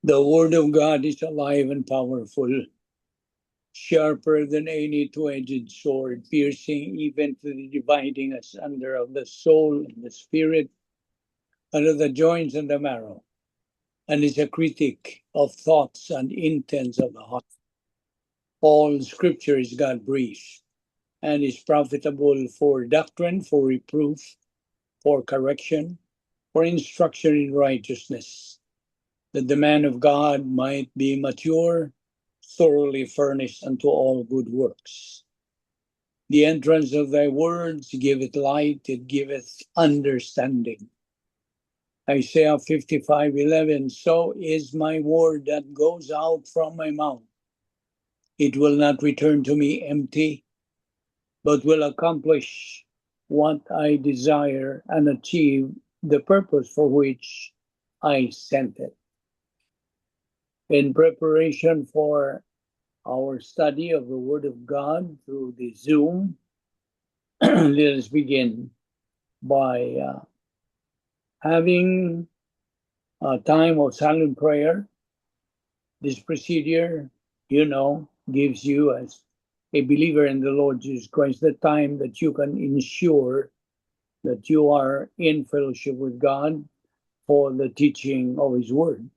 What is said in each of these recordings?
The Word of God is alive and powerful, sharper than any two-edged sword, piercing even to the dividing asunder of the soul and the spirit, and of the joints and the marrow, and is a critic of thoughts and intents of the heart. All Scripture is God-breathed and is profitable for doctrine, for reproof, for correction, for instruction in righteousness, that the man of God might be mature, thoroughly furnished unto all good works. The entrance of thy words giveth light, it giveth understanding. Isaiah 55:11. So is my word that goes out from my mouth. It will not return to me empty, but will accomplish what I desire and achieve the purpose for which I sent it. In preparation for our study of the Word of God through the Zoom, let us begin by having a time of silent prayer. This procedure gives you, as a believer in the Lord Jesus Christ, the time that you can ensure that you are in fellowship with God for the teaching of His Word.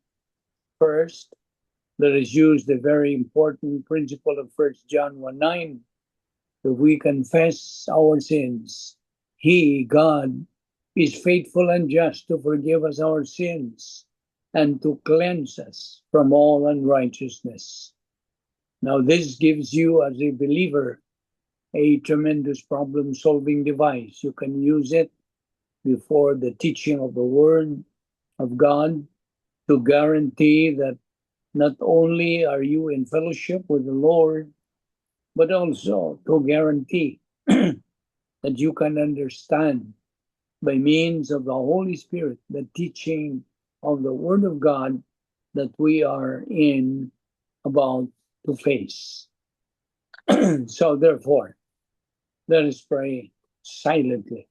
First, let us use the very important principle of 1 John 1:9. If we confess our sins, He, God, is faithful and just to forgive us our sins and to cleanse us from all unrighteousness. Now, this gives you, as a believer, a tremendous problem solving device. You can use it before the teaching of the Word of God to guarantee that not only are you in fellowship with the Lord, but also to guarantee that you can understand by means of the Holy Spirit the teaching of the Word of God that we are in about to face. So, therefore, let us pray silently.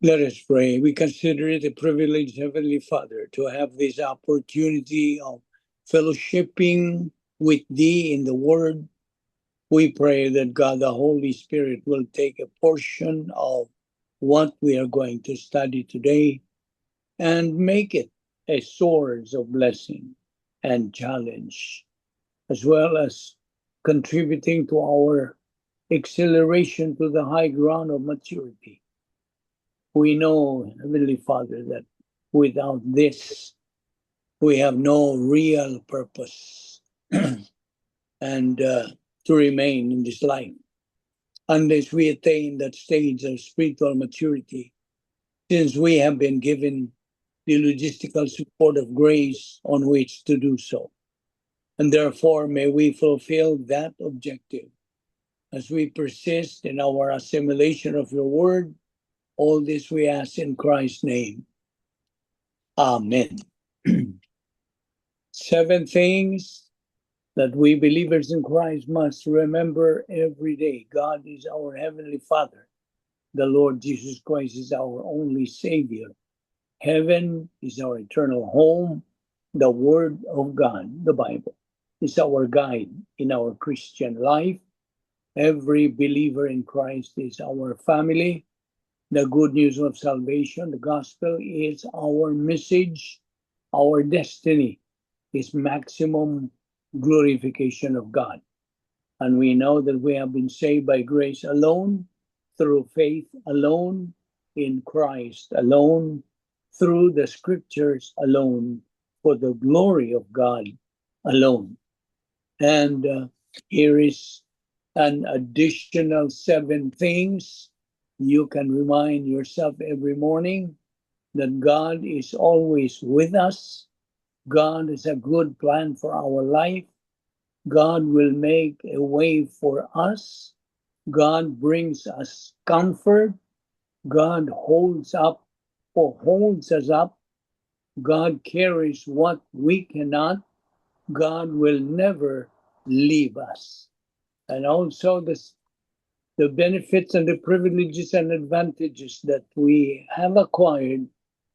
Let us pray. We consider it a privilege, Heavenly Father, to have this opportunity of fellowshipping with Thee in the Word. We pray that God, the Holy Spirit, will take a portion of what we are going to study today and make it a source of blessing and challenge, as well as contributing to our acceleration to the high ground of maturity. We know, Heavenly Father, that without this, we have no real purpose and to remain in this life unless we attain that stage of spiritual maturity, since we have been given the logistical support of grace on which to do so. And therefore, may we fulfill that objective as we persist in our assimilation of your word. All this we ask in Christ's name. Amen. Seven things that we believers in Christ must remember every day. God is our Heavenly Father. The Lord Jesus Christ is our only Savior. Heaven is our eternal home. The Word of God, the Bible, is our guide in our Christian life. Every believer in Christ is our family. The good news of salvation, the gospel, is our message. Our destiny is maximum glorification of God. And we know that we have been saved by grace alone, through faith alone, in Christ alone, through the Scriptures alone, for the glory of God alone. And here is an additional seven things you can remind yourself every morning: that God is always with us. God has a good plan for our life. God will make a way for us. God brings us comfort. God holds up or holds us up. God carries what we cannot. God will never leave us. And also the benefits and the privileges and advantages that we have acquired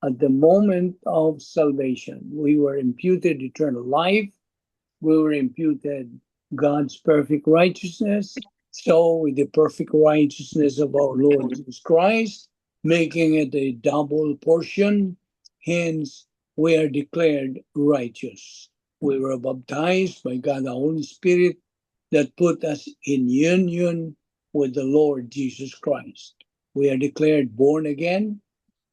at the moment of salvation. We were imputed eternal life. We were imputed God's perfect righteousness. So, with the perfect righteousness of our Lord Jesus Christ, making it a double portion, hence we are declared righteous. We were baptized by God the Holy Spirit that put us in union with the Lord Jesus Christ. We are declared born again.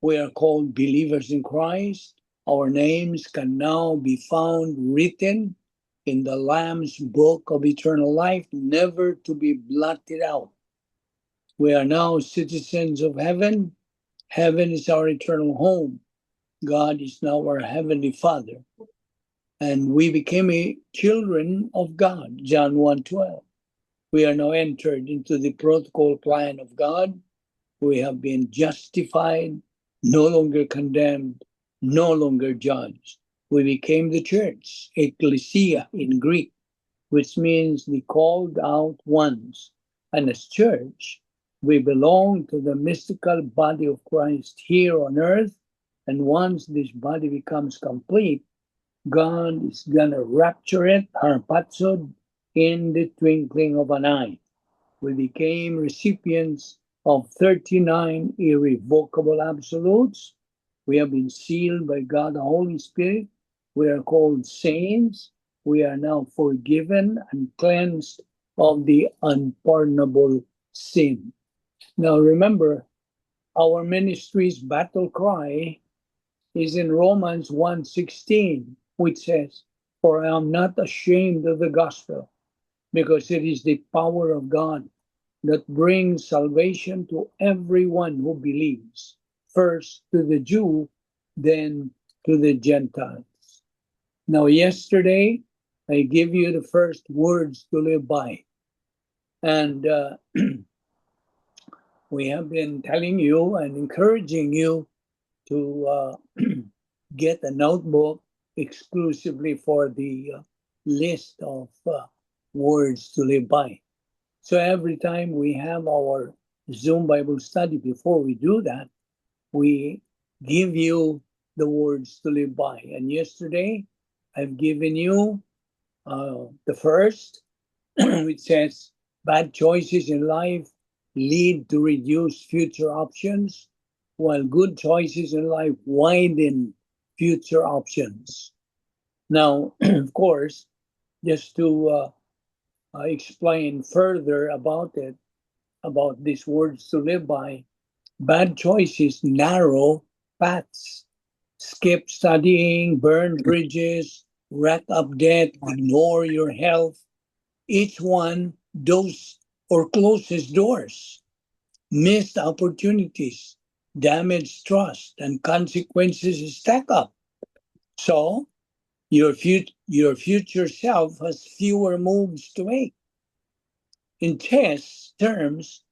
We are called believers in Christ. Our names can now be found written in the Lamb's book of eternal life, never to be blotted out. We are now citizens of heaven. Heaven is our eternal home. God is now our heavenly Father. And we became a children of God, John 1:12. We are now entered into the protocol plan of God. We have been justified, no longer condemned, no longer judged. We became the church, ecclesia in Greek, which means the called out ones. And as church, we belong to the mystical body of Christ here on earth. And once this body becomes complete, God is gonna rapture it, harpazo, in the twinkling of an eye. We became recipients of 39 irrevocable absolutes. We have been sealed by God the Holy Spirit. We are called saints. We are now forgiven and cleansed of the unpardonable sin. Now remember, our ministry's battle cry is in Romans 1:16, which says, "For I am not ashamed of the gospel, because it is the power of God that brings salvation to everyone who believes, first to the Jew, then to the Gentiles." Now, yesterday, I give you the first words to live by. And we have been telling you and encouraging you to get a notebook exclusively for the list of words to live by. So every time we have our Zoom Bible study, before we do that, we give you the words to live by. And yesterday, I've given you the first, which says, "Bad choices in life lead to reduced future options, while good choices in life widen future options." Now, of course, just to explain further about it, about these words to live by, bad choices narrow paths. Skip studying, burn bridges, rack up debt, ignore your health. Each one dose or closes doors. Missed opportunities, damaged trust, and consequences stack up. So your future self has fewer moves to make. In chess terms,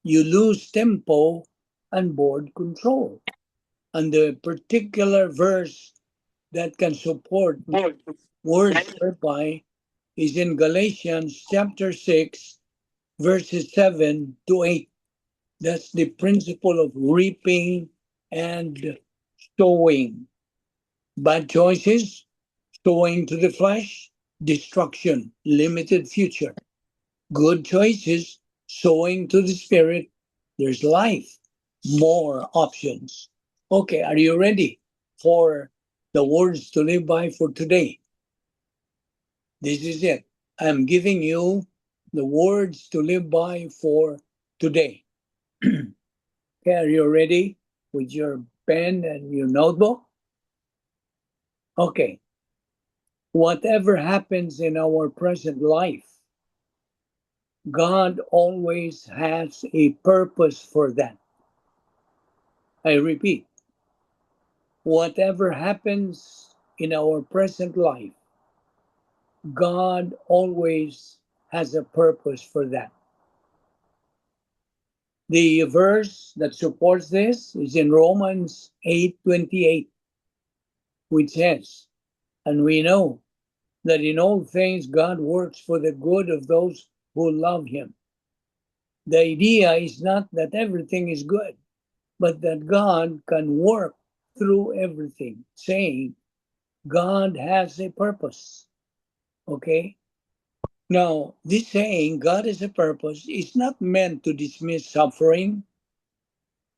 you lose tempo and board control. And the particular verse that can support words whereby is in Galatians chapter 6, verses 7 to 8. That's the principle of reaping and sowing. Bad choices, sowing to the flesh, destruction, limited future. Good choices, sowing to the spirit, there's life, more options. Okay, are you ready for the words to live by for today? This is it. I'm giving you the words to live by for today. Okay, are you ready with your pen and your notebook? Okay. Whatever happens in our present life, God always has a purpose for that. I repeat, whatever happens in our present life, God always has a purpose for that. The verse that supports this is in Romans 8:28, which says, "And we know that in all things God works for the good of those who love him." The idea is not that everything is good, but that God can work through everything, saying God has a purpose. Okay? Now, this saying, "God has a purpose," is not meant to dismiss suffering.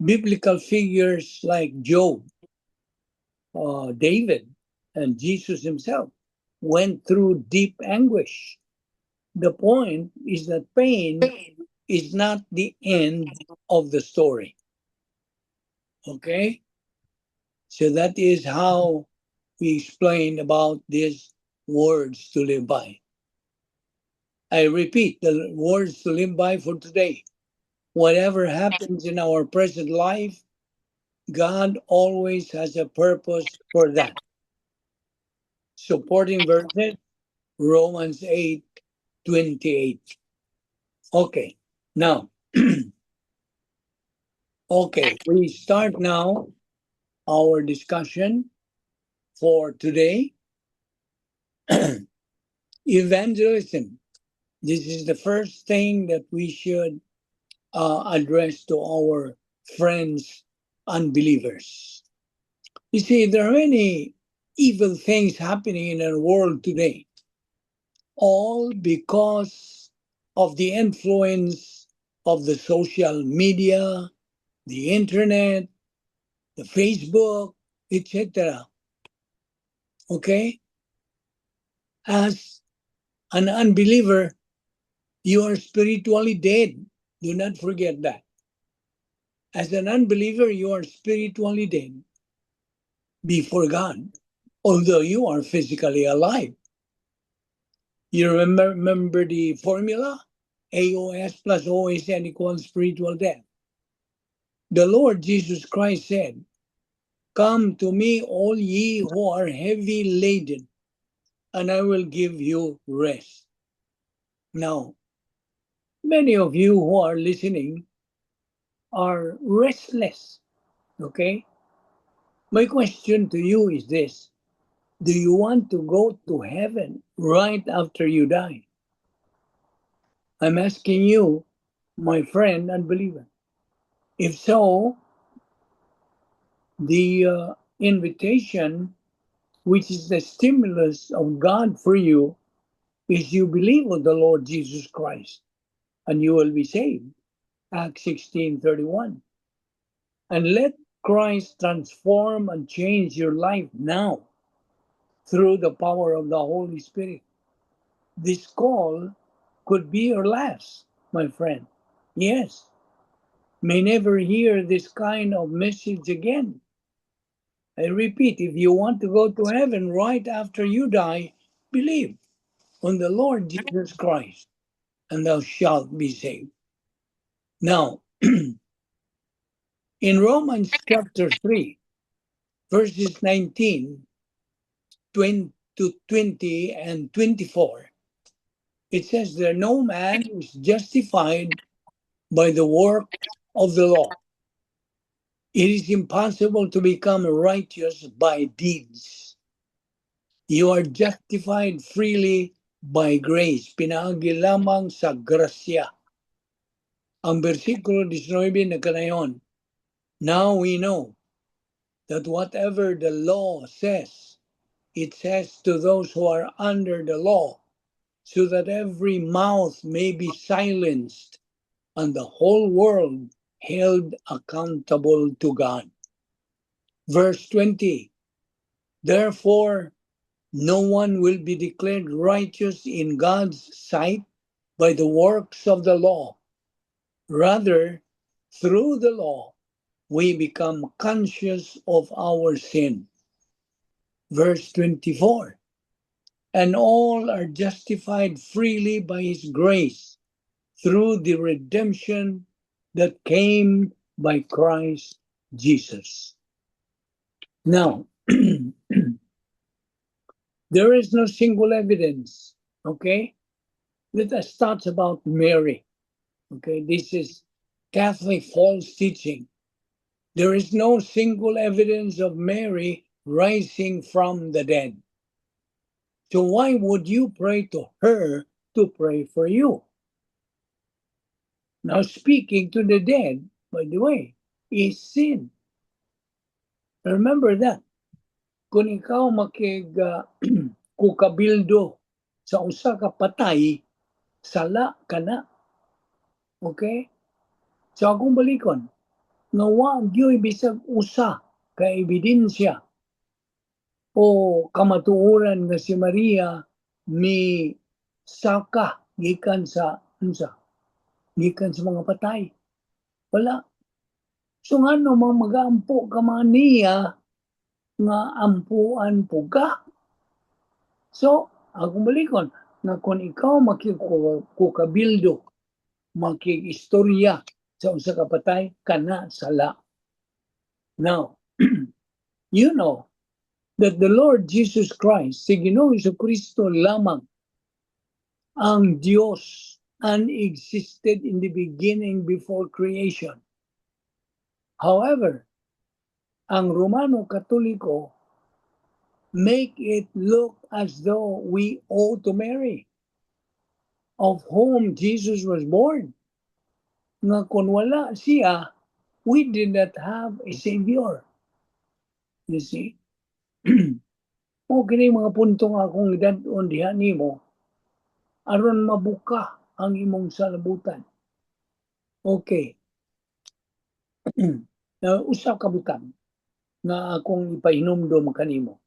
Biblical figures like Job, David, and Jesus himself went through deep anguish. The point is that pain is not the end of the story. Okay? So that is how we explain about these words to live by. I repeat the words to live by for today. Whatever happens in our present life, God always has a purpose for that. Supporting verses, Romans 8:28. Okay, now, okay, we start now our discussion for today. Evangelism. This is the first thing that we should address to our friends, unbelievers. You see, there are many evil things happening in our world today, all because of the influence of the social media, the internet, the Facebook, etc. Okay? As an unbeliever, you are spiritually dead. Do not forget that. As an unbeliever, you are spiritually dead before God, although you are physically alive. You remember the formula? AOS plus OSN equals spiritual death. The Lord Jesus Christ said, "Come to me, all ye who are heavy laden, and I will give you rest." Now, many of you who are listening are restless. Okay? My question to you is this: Do you want to go to heaven right after you die? I'm asking you, my friend unbeliever. If so, the invitation, which is the stimulus of God for you, is you believe on the Lord Jesus Christ and you will be saved. Acts 16:31. And let Christ transform and change your life now through the power of the Holy Spirit. This call could be your last, my friend. Yes, may never hear this kind of message again. I repeat, if you want to go to heaven right after you die, believe on the Lord Jesus Christ, and thou shalt be saved. Now, in Romans chapter 3, verses 19 20 to 20 and 24, it says there, "No man is justified by the work of the law. It is impossible to become righteous by deeds. You are justified freely by grace." Pinaagi lamang sa grasya. Ang versikulo 19 na kanayon, "Now we know that whatever the law says, it says to those who are under the law, so that every mouth may be silenced and the whole world held accountable to God." Verse 20, "Therefore, no one will be declared righteous in God's sight by the works of the law. Rather, through the law, we become conscious of our sin." Verse 24, "And all are justified freely by his grace through the redemption that came by Christ Jesus." Now, there is no single evidence, okay? Let us start about Mary. Okay, this is Catholic false teaching. There is no single evidence of Mary rising from the dead. So why would you pray to her to pray for you? Now, speaking to the dead, by the way, is sin. Remember that. Kung ikaw makig kukabildo sa usa ka patay, sala ka na. Okay? So akong balikon, nga wa gyoy bisag usa ka ebidensya o kamatuoran nga si Maria mi saka gikan sa unsa, gikan sa mga patay. Wala. So ngano mang magaampo ka man niya nga ampuan po ka? So, akong balikon, nga kung ikaw makikukabildo, makikistorya sa usa ka patay, kana sala. Now, you know that the Lord Jesus Christ, si Ginoong Kristo lamang ang Diyos and existed in the beginning before creation. However, ang Romano Katoliko make it look as though we owe to Mary, of whom Jesus was born. Nga kung wala siya, we did not have a Savior. You see? O kini mga punto nga akong idad-on diha nimo aron mabuka ang imong salabutan. Okay. Now, usa ka butang nga akong ipahinumdom kanimo.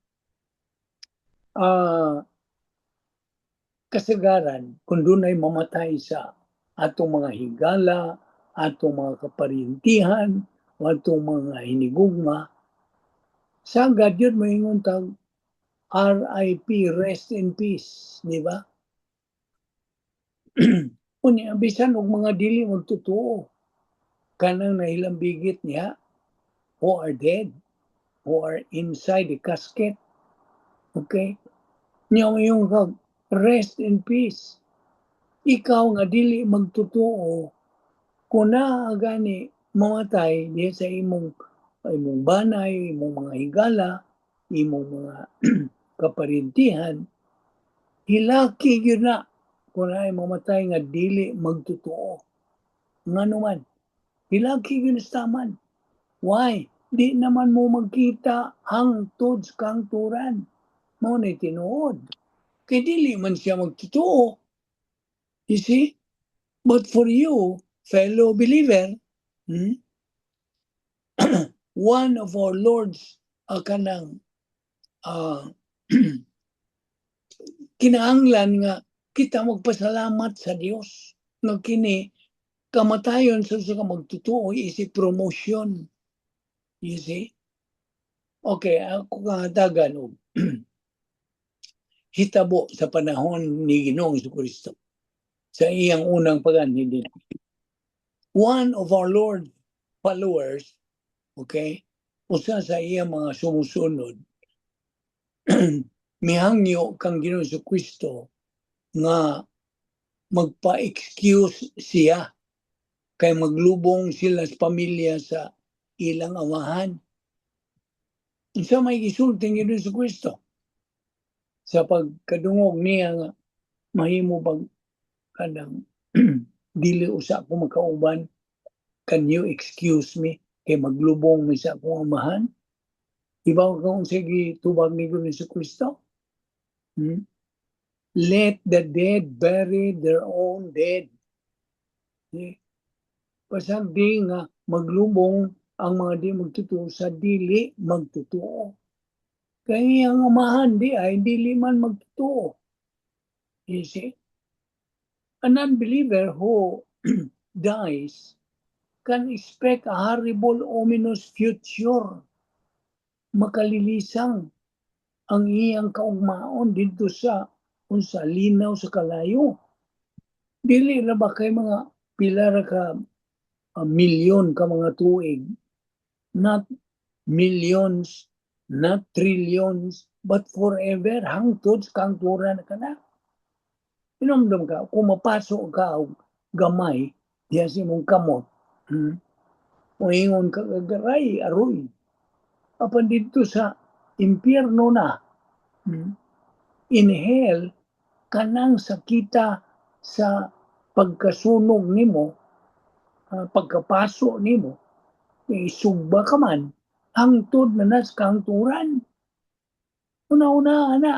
Kasagaran kung dunay mamatay sa atong mga higala, atong mga kaparintihan, o atong mga hinigugma, sagad yun moingon tag RIP, rest in peace, di ba? Unya, bisan og mga dili magtotoo, kanang nahilambigit niya, who are dead, who are inside the casket. Okay? Niya yung kag rest in peace. Ikaw nga dili magtotoo, kung naa gani mamatay diha sa imong banay, imong mga higala, imong mga kaparintihan, hilaki gyud na kung naay mamatay nga dili magtotoo. Ngano man, hilaki gyud sa taman. Why? Di naman mo magkita hangtod sa kahangturan. Mao na tinuod. Kay dili man siya magtotoo. You see? But for you, fellow believer, one of our Lord's kanang kinahanglan nga kita magpasalamat sa Dios nga kini kamatayon sa usa ka magtotoo is a promotion. You see? Okay, ako kahatagan og hitabo sa panahon ni Ginoong Kristo sa iyang unang paganhi din. One of our Lord followers, okay, usa sa iyang mga sumusunod, mihangyo kang Ginoong Kristo nga magpa-excuse siya kay maglubong sila sa pamilya sa ilang amahan. Unsa may gisulti ni Ginoong Kristo? Sa pagkadungog niya nga mahimo bag kanang dili usa ko makauban, can you excuse me kay maglubong mi sa akong amahan? Ibaw ka kung sige tubag ni Ginoong Kristo? Hmm? Let the dead bury their own dead. Okay? Pasagdi nga maglubong ang mga di magtotoo sa dili magtotoo. Kaya ang amahan di ay dili man magtotoo. You see? An unbeliever who dies can expect a horrible, ominous future. Makalilisang ang iyang kaugmaon dito sa unsa, linaw sa kalayo. Dili ra ba kay mga pila ra ka milyon ka mga tuig? Not millions, not trillions, but forever, hangtod sa kahangturan na kana. Inomdom ka, kung mapasok ka og gamay diha sa imong kamot, Moingon ka, "Kagaray, aroy." Apan didto sa impyerno na, In hell, kanang sakita sa pagkasunog nimo, pagkapaso nimo, isugba ka man, hangtod na nas kahangturan. Una-una, ana.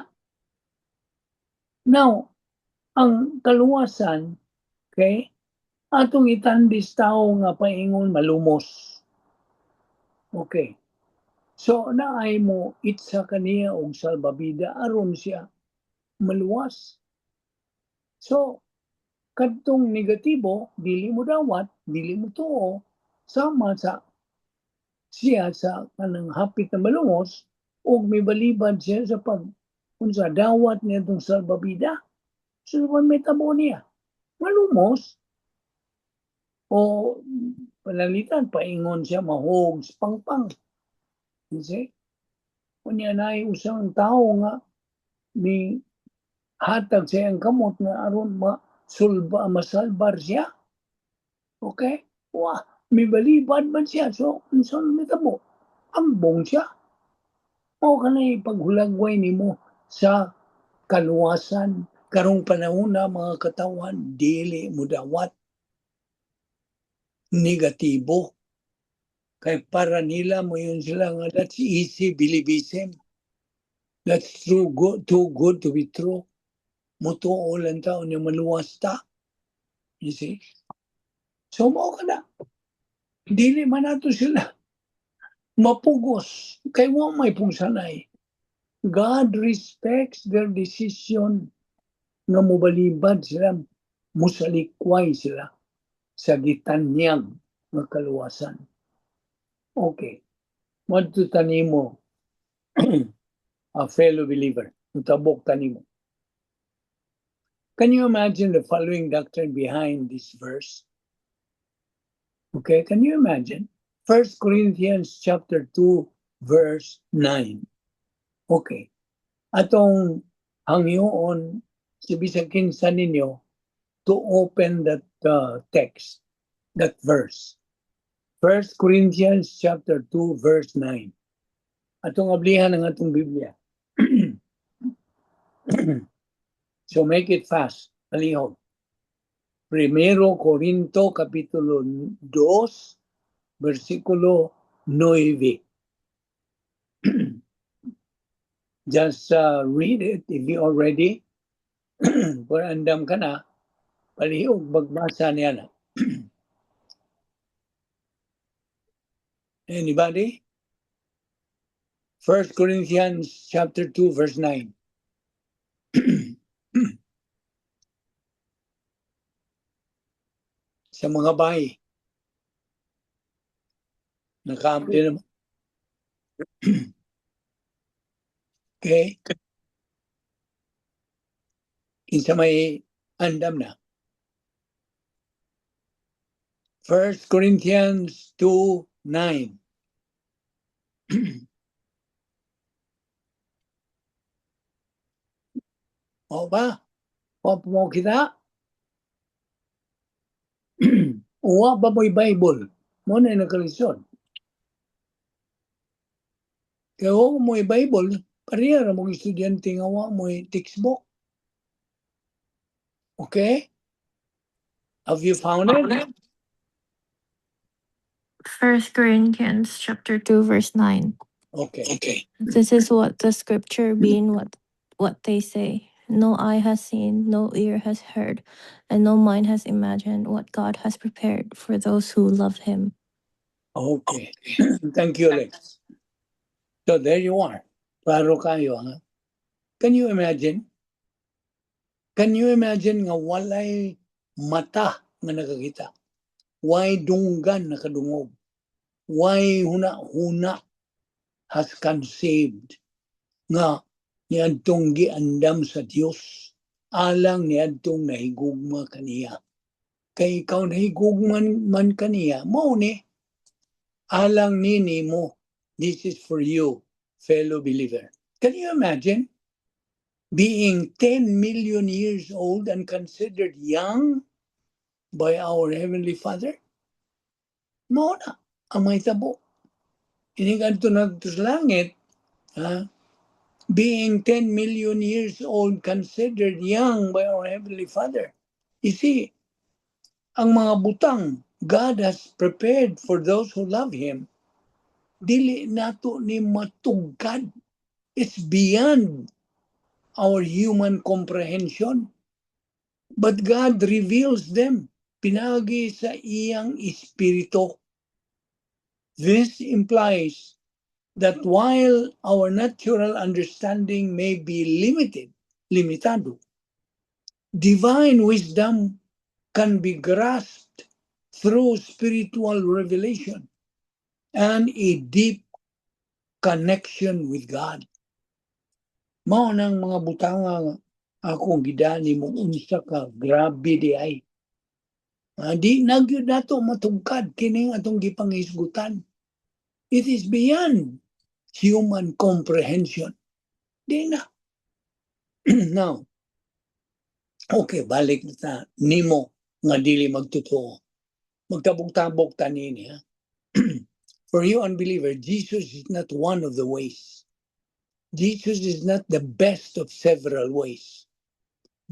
Now, ang kaluwasan, okay, atong itandis tao nga paingon malumos. Okay. So, naay mo itsa kaniya og salbabida aron siya maluwas. So, kadtong negatibo, dili mo dawat, dili mo tuo, sama sa siya sa kanang hapit na malumos, ug mibalibad siya sa pag unsa dawat niya itong salbabida. So, may tabo niya. Malumos, o panalitan, paingon siya, mahog, pangpang. You see? Unya na usang tao nga ni hatag sa iyang kamot nga aron masulba, masalbar siya. Okay? Wa, mibalibad man siya. So, unsa man mitabo? Ambong siya. Mao kanay paghulagway nimo sa kaluwasan karong panahon na mga katawan dili mo dawat negatibo. Kay para nila mo yun sila nga that's easy believism. That's true good, too good to be true. Mutuo lang tao niya maluwas ta. You see? So mao ka na. Dili man nato sila mapugos. Kay wa may pungsanay. God respects their decision nga mobalibad sila, musalikway sila sa gitanyag nga kaluwasan. Okay. Madto tanimo a fellow believer. Mutabok tanimo. Can you imagine the following doctrine behind this verse? Okay, can you imagine? First Corinthians chapter 2 verse 9. Okay. Atong hangyoon si bisag kinsa ninyo to open that text, that verse. First Corinthians chapter 2 verse 9. Atong ablihan ang atong Biblia. So make it fast. Palihog. Primero Corinto kapitulo 2 versikulo 9. Just read it if you already. Kung andam ka na, palihog magbasa niya na. Anybody? First Corinthians chapter 2 verse 9. Sa mga bahay. Nakaampi naman. Okay. Kinsa may andam na. First Corinthians 2:9. O ba? O mo kita? Uwa ba mo'y Bible? Mo na nakalisod. Kaya wa mo'y Bible, pareha ra mong estudyante nga wa mo'y textbook. Okay? Have you found it? First Corinthians chapter 2 verse 9. Okay. Okay. This is what the scripture being what they say. No eye has seen, no ear has heard, and no mind has imagined what God has prepared for those who love him. Okay. Thank you, Alex. So there you are. Klaro kayo, ha? Can you imagine? Can you imagine nga walay mata nga nakakita? Way dunggan nakadungog? Way huna-huna has conceived nga niadtong giandam sa Dios alang niadtong nahigugma kaniya. Kay ikaw nahigugma man kaniya, mao ni alang nini mo. This is for you, fellow believer. Can you imagine being 10 million years old and considered young by our Heavenly Father? Mao na ang mahitabo. Inig adto na sa langit, ha, being 10 million years old, considered young by our Heavenly Father. You see, ang mga butang God has prepared for those who love Him, dili nato ni matugkad. It's beyond our human comprehension. But God reveals them pinaagi sa iyang espiritu. This implies that while our natural understanding may be limited, limitado, divine wisdom can be grasped through spiritual revelation and a deep connection with God. Mao nang mga butanga nga akong gidani mo unsa ka grabe di ay. Di na gyud nato matugkad kining atong gipanghisgutan. It is beyond human comprehension. Di na. Now, okay, balik na ta nimo nga dili magtotoo. Magtabok-tabok ta nini, ha? For you unbeliever, Jesus is not one of the ways. Jesus is not the best of several ways.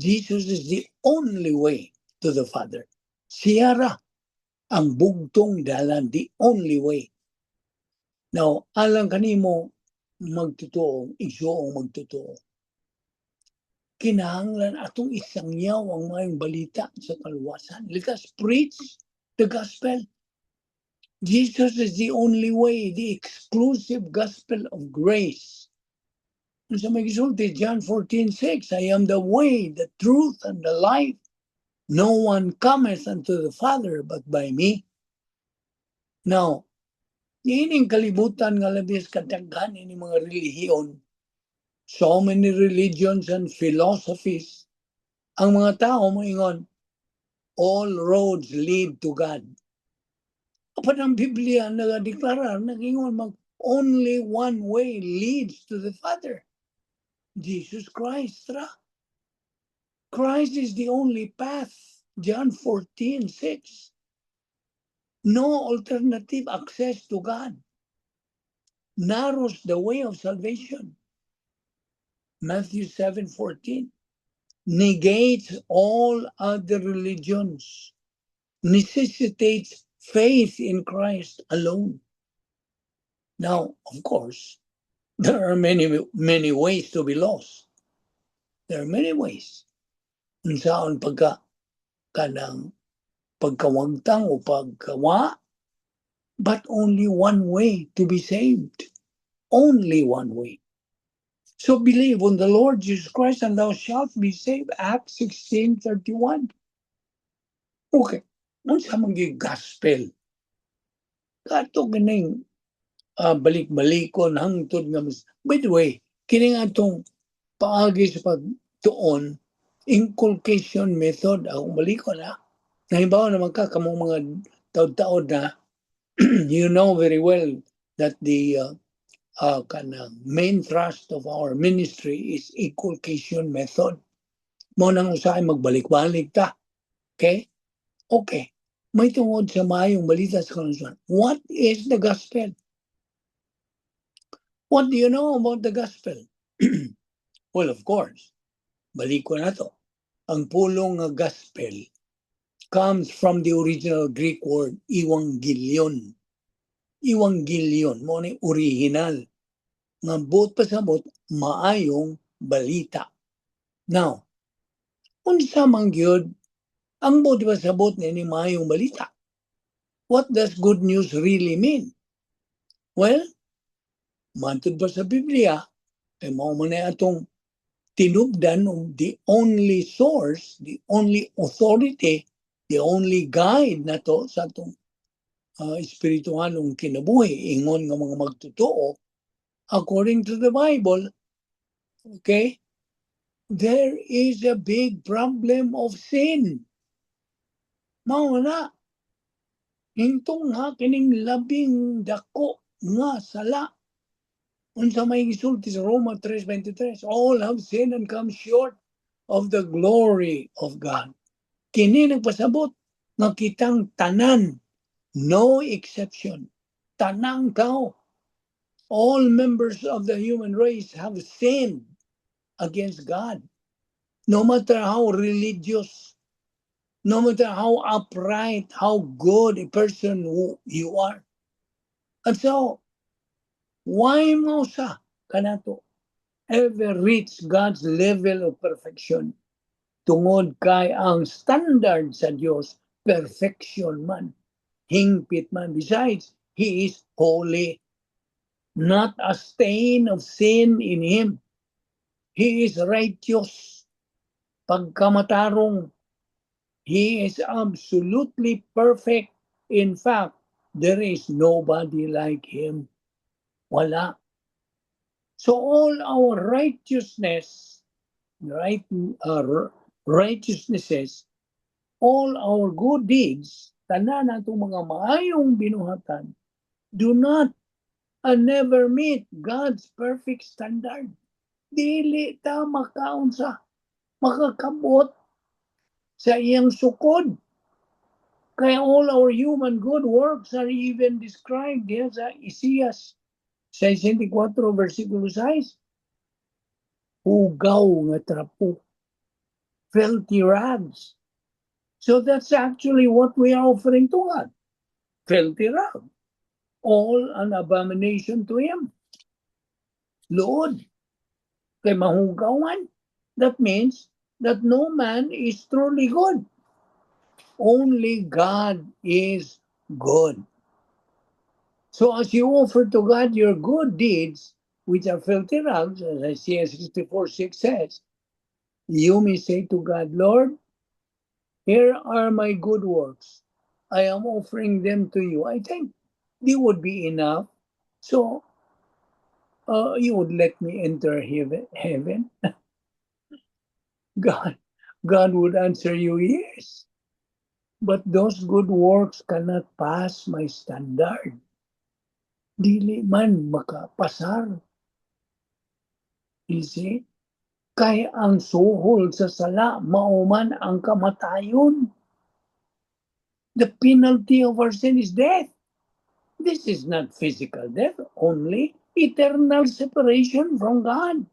Jesus is the only way to the Father. Siya ra ang bugtong dalan, the only way. Now, alang kanimo magtotoo, igsuong magtotoo, kinahanglan atong isangyaw ang maayong balita sa kaluwasan. Let us preach the gospel. Jesus is the only way, the exclusive gospel of grace. Unsa may gisulti John 14:6, "I am the way, the truth, and the life. No one cometh unto the Father but by me." Now, ining kalibutan nga labis kadaghan ini mga relihiyon, so many religions and philosophies, ang mga tao moingon, "All roads lead to God." Apan ang Biblia nagadeklara, nagingon mag only one way leads to the Father. Jesus Christ ra. Christ is the only path. John 14:6. No alternative access to God. Narrows the way of salvation. Matthew 7:14. Negates all other religions. Necessitates faith in Christ alone. Now, of course, there are many, many ways to be lost. There are many ways. Unsaon pagka kanang pagkawagtang o pagkawa, but only one way to be saved. Only one way. So believe on the Lord Jesus Christ and thou shalt be saved. Acts 16:31. Okay. Unsa man gyud gospel? Kato kining balik-balikon hangtod nga mas. By the way, kining atong paagi sa pagtuon, inculcation method, akong balikon ha. Nahibaw naman ka kamong mga taod-taod na you know very well that the kanang main thrust of our ministry is inculcation method. Mao nang usahay magbalik-balik ta. Okay? Okay. May tungod sa maayong balita sa kaluwasan. What is the gospel? What do you know about the gospel? Well, of course, balik ko na to. Ang pulong nga gospel comes from the original Greek word euangelion. Euangelion, mao ni original. Nga buot pasabot, maayong balita. Now, unsa man gyud ang buot pasabot ni maayong balita? What does good news really mean? Well, matod pa sa Biblia, kay mao man na atong tinubdan, the only source, the only authority, the only guide nato sa atong espiritualong kinabuhi, ingon nga mga magtotoo, according to the Bible, okay, there is a big problem of sin. Mao na. Hintong ha kining labing dako nga sala. Unsa may gisulti sa Roma 3:23, "All have sinned and come short of the glory of God." Kini nagpasabot nga kitang tanan No exception. Tanang tao. All members of the human race have sinned against God. No matter how religious, no matter how upright, how good a person you are. And so, why mo sa kanato ever reach God's level of perfection? Tungod kay ang standard sa Dios, perfection man, hingpit man. Besides, He is holy, not a stain of sin in Him. He is righteous. Pagkamatarong, He is absolutely perfect. In fact, there is nobody like Him. Wala. So all our righteousness, right, righteousnesses, all our good deeds, tanan natong mga maayong binuhatan, do not and never meet God's perfect standard. Dili ta makaunsa, makakabot sa iyang sukod. Kaya all our human good works are even described here sa Isaias 64 versikulo 6. Hugaw nga trapo. Filthy rags. So that's actually what we are offering to God. Filthy rag. All an abomination to Him. Lord, kay mahugaw man. That means that no man is truly good. Only God is good. So as you offer to God your good deeds, which are filthy rags, as Isaiah 64:6 says, you may say to God, "Lord, here are my good works. I am offering them to you. I think they would be enough. So you would let me enter heaven." Heaven? God would answer you, "Yes. But those good works cannot pass my standard." Dili man makapasar. You see? Kay ang suhol sa sala, mao man ang kamatayon. The penalty of our sin is death. This is not physical death only, eternal separation from God.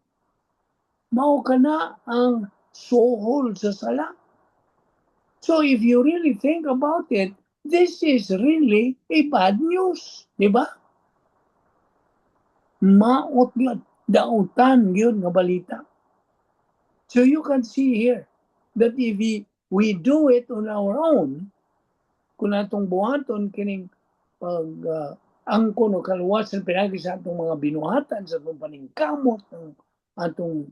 Mao kana ang suhol sa sala. So if you really think about it, this is really a bad news, di ba? Maot yun, dautan yun nga balita. So you can see here that if we do it on our own, kung atong buhaton kining pag angkon o kaluwasan pinagi sa atong mga binuhatan, sa atong paningkamot, ng atong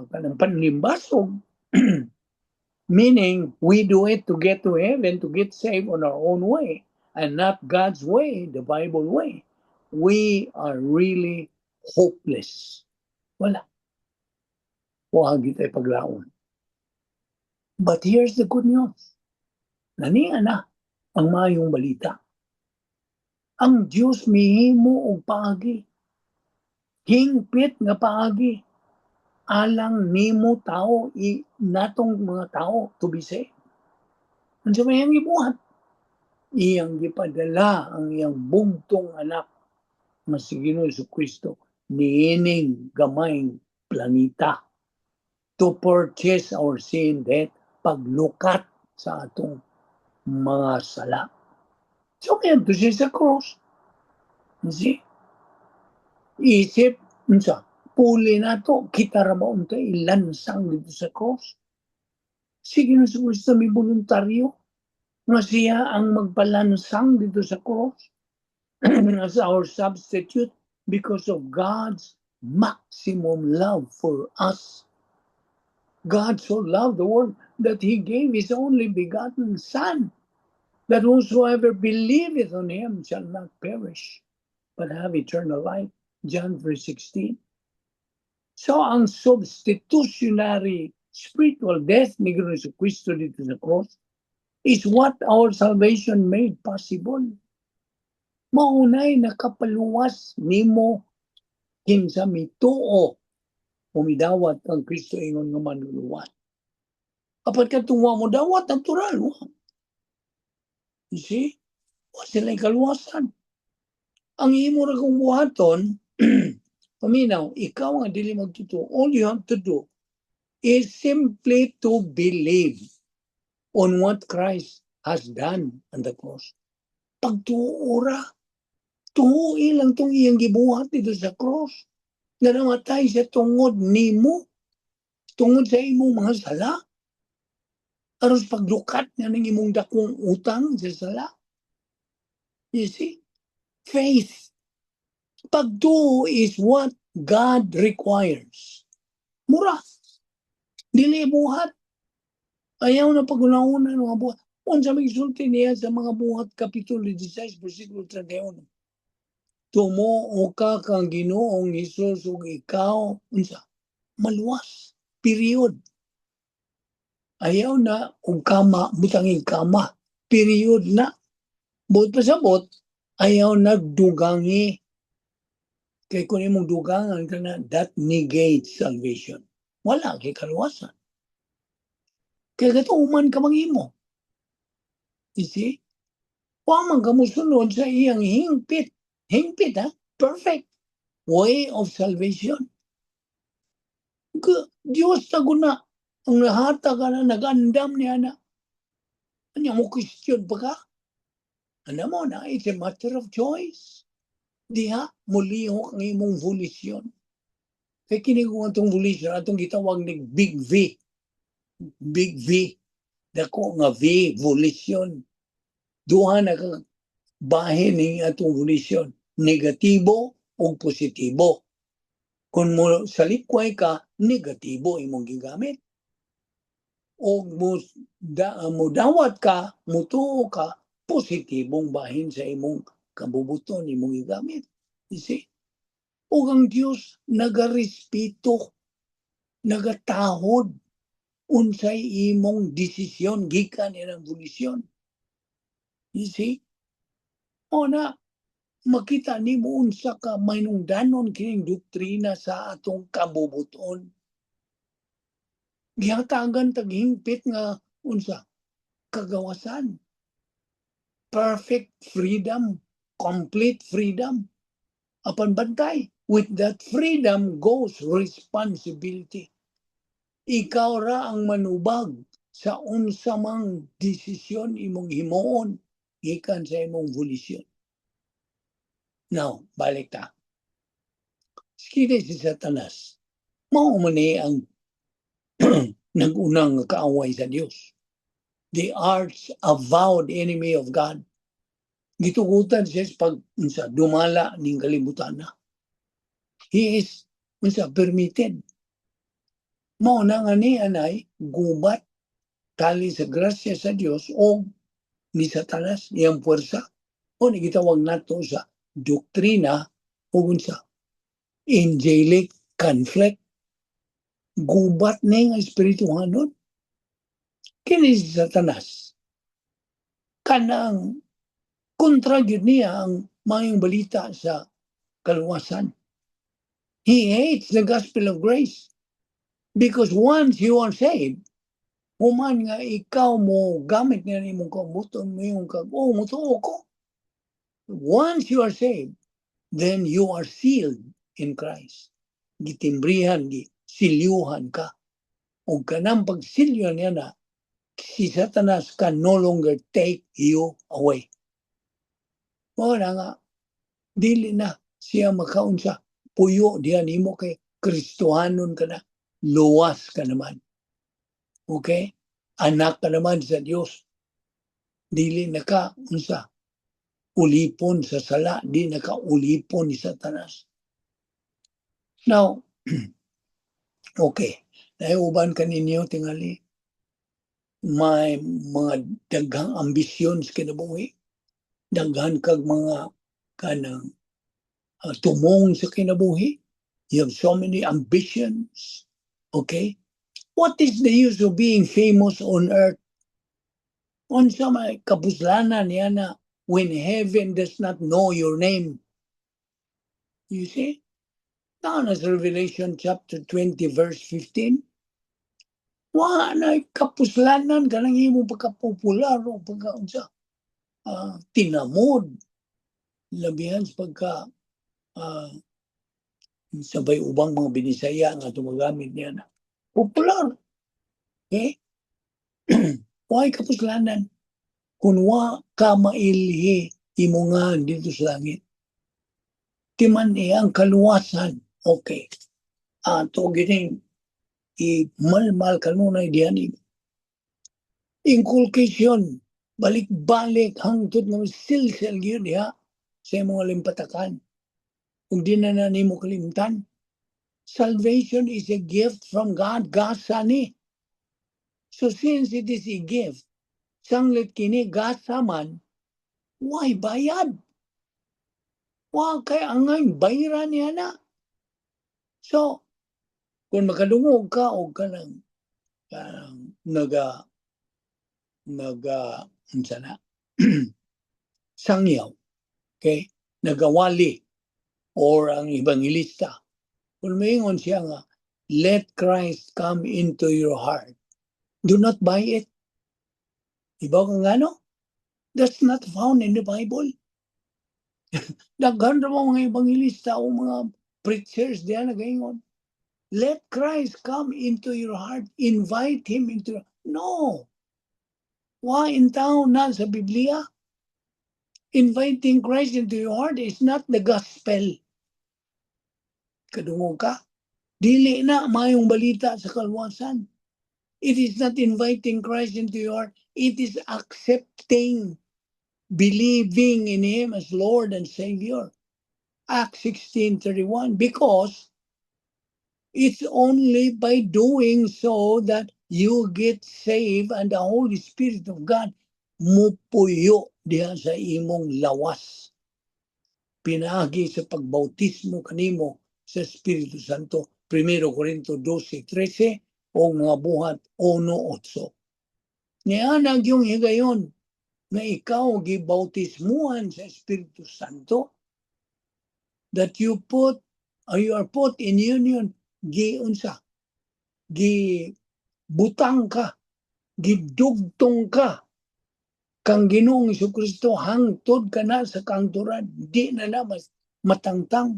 kanang panlimbasog, meaning we do it to get to heaven, to get saved on our own way, and not God's way, the Bible way, we are really hopeless. Wala. Wa gyud tay paglaom. But here's the good news. Nania na ang maayong balita. Ang Diyos mihimo og paagi. Hingpit nga paagi alang nimo tao i natong mga tao to be saved. Unsa may iyang gibuhat? Iyang gipadala ang iyang bugtong anak nga si Ginoo Kristo niining gamayng planeta to purchase our sin debt, paglukat sa atong mga sala. So kaya siya sa cross. You see? Isip, unsa, puli nato, kita ra ba unta ilansang dito sa cross? Sige na sa Kristo may voluntaryo nga siya ang magpalansang dito sa cross as our substitute because of God's maximum love for us. God so loved the world that he gave his only begotten Son, that whosoever believeth on him shall not perish, but have eternal life. John 3:16. So ang substitutionary spiritual death ni Jesu Kristo dito sa cross is what our salvation made possible. Mao nay nakapaluwas nimo kinsa mituo o midawat kang Kristo ingon nga manluluwas. Apan katong wa mo dawat, natural wa. You see? Wa sila kaluwasan. Ang imo ra kung buhaton, paminaw, ikaw ang dili magtotoo. All you have to do is simply to believe on what Christ has done on the cross. Pagtuo ra. Tuoi lang tong iyang gibuhat dito sa cross. Nga namatay siya tungod nimo. Tungod sa imong mga sala. Aros pagdukat nga ng imong dakong utang sa sala. You see? Faith. Pagtuo is what God requires. Mura. Dili buhat. Ayaw na paghunahuna ng mga buhat. Unsa may sulti niya sa mga Buhat Kapitulo 16, versikulo 31? Tumuo ka kang Ginoong Hesus ug ikaw unsa? Maluwas. Period. Ayaw na og comma, butanging comma. Period na. Buot pasabot, ayaw nagdugangi. Kay kung imong dugangan ka na, that negates salvation. Wala kay kaluwasan. Kay katuuman ka mang imo. You see? Wa man ka mosunod sa iyang hingpit. Hingpit ha? Perfect way of salvation. Diyos ta guna. Ang lahat ka na nag-andam niya na. Anya mo question pa ka? Ano mo na, it's a matter of choice. Diha, mulihok ang imong volition. Kay kini ko atong volition, atong gitawag ni Big V. Big V. Dako nga V, volition. Duha na ka bahin ni atong volition. Negatibo o positibo. Kung mo salikway ka, negatibo imong gigamit. O mo dawat ka, mutuo ka, positibong bahin sa imong kabubuton imong gigamit. You see? O ang Diyos nagarespeto, nagatahod unsay imong desisyon gikan ilang volisyon. You see? O na makita nimo unsa ka mainungdanon kining doktrina sa atong kabubuton. Gihatagan tag hingpit nga unsa kagawasan. Perfect freedom, complete freedom. Apan bantay, with that freedom goes responsibility. Ikaw ra ang manubag sa unsa mang desisyon imong himuon gikan sa imong volisyon. Now, balik ta. Kini si Satanas. Mao man ni ang nag-unang kaaway sa Dios. The arch avowed enemy of God. Gitugutan siya sa pag unsa dumala ning kalibutan na. He is unsa permitted. Mao na nga ni anay gubat tali sa grasya sa Dios o ni Satanas iyang puwersa o ni gitawag nato sa doktrina o unsa angelic conflict. Gubat ni nga espirituhanon kini si Satanas, kanang kontra gyud niya ang maayong balita sa kaluwasan. He hates the gospel of grace because once you are saved, human nga ikaw mo gamit niya imong kabubuton mo yung kag, "Oh, mutuo ko," once you are saved, then you are sealed in Christ. Gitimbrihan, gi silyuhan ka. O kanang pagsilyo niya na, si Satanas can no longer take you away. Mao na nga, dili na siya makaunsa puyo diyan nimo kay Kristohanon ka na, luwas ka naman. Okay? Anak ka naman sa Dios. Dili na ka unsa ulipon sa sala, di na ka ulipon ni Satanas. Now, okay, naiuban ka ninyo tingali may mga daghang ambisyon sa kinabuhi. Daghan kag mga kanang tumong sa kinabuhi. You have so many ambitions. Okay? What is the use of being famous on earth? Unsa may kapuslanan niya na when heaven does not know your name? You see? Down as Revelation chapter 20 verse 15. Wa na kapuslanan kanang imong pagkapopular o pagkaunsa. Tinamod labihan sa pagka sabay ubang mga Binisaya nga tumagamit niya na popular. Okay? Why kapuslanan? Kung wa ka mailhi imo nga dito sa langit. Timan eh, ang kaluwasan. Okay. Ato gining i-malmal kanunay diyan inculcation, balik-balik hangtod nga silsil gyud diha sa imong limpatakan kung di na nimo kalimtan. Salvation is a gift from God. Gasa ni. So since it is a gift, sanglit kini gasa man, why bayad? Wa kay angay bayra niya na. So kung makadungog ka og kanang naga naga unsa na sangyaw, okay, nagawali or ang ebanghelista, kung maingon siya nga, "Let Christ come into your heart," do not buy it. Iba ka nga, no? That's not found in the Bible. Daghan ra mo mga ebanghelista o mga preachers diyan nagaingon, "Let Christ come into your heart, invite Him into." No. Wa intaw na sa Biblia. Inviting Christ into your heart is not the gospel. Kadungog ka? Dili na mayong balita sa kaluwasan. It is not inviting Christ into your heart. It is accepting, believing in Him as Lord and Savior. Acts 16:31. Because it's only by doing so that you get saved and the Holy Spirit of God mupuyo diha sa imong lawas. Pinaagi sa pagbautismo kanimo sa Espiritu Santo. 1 Corinto 12:13 o mga Buhat 1:8. Niana yung higayon nga ikaw gibautismuhan sa Espiritu Santo, that you put or you are put in union, gi unsa, gi butang ka, gidugtong ka kang Ginoong Kristo hangtod ka na sa kangturan, di na na mas matangtang.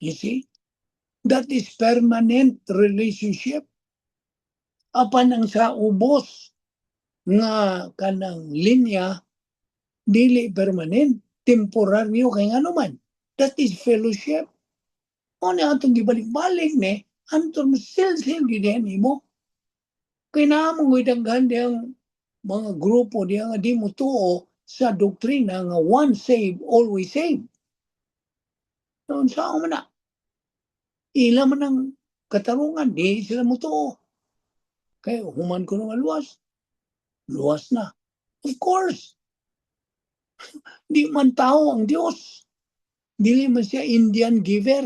You see, that is permanent relationship. Apan ang sa ubos nga kanang linya, dili permanent, temporaryo, kay ngano man that is fellowship. Mo ni atong gibalik-balik ni anton mo silsil gid nimo kay naa mo daghan diyang mga grupo diya nga di mo tuo sa doktrina nga once saved, always saved. Noon sa man na ila man ang katarungan, di sila mo tuo kay human ko nga luwas, luwas na. Of course, di man tao ang Dios, dili man siya Indian giver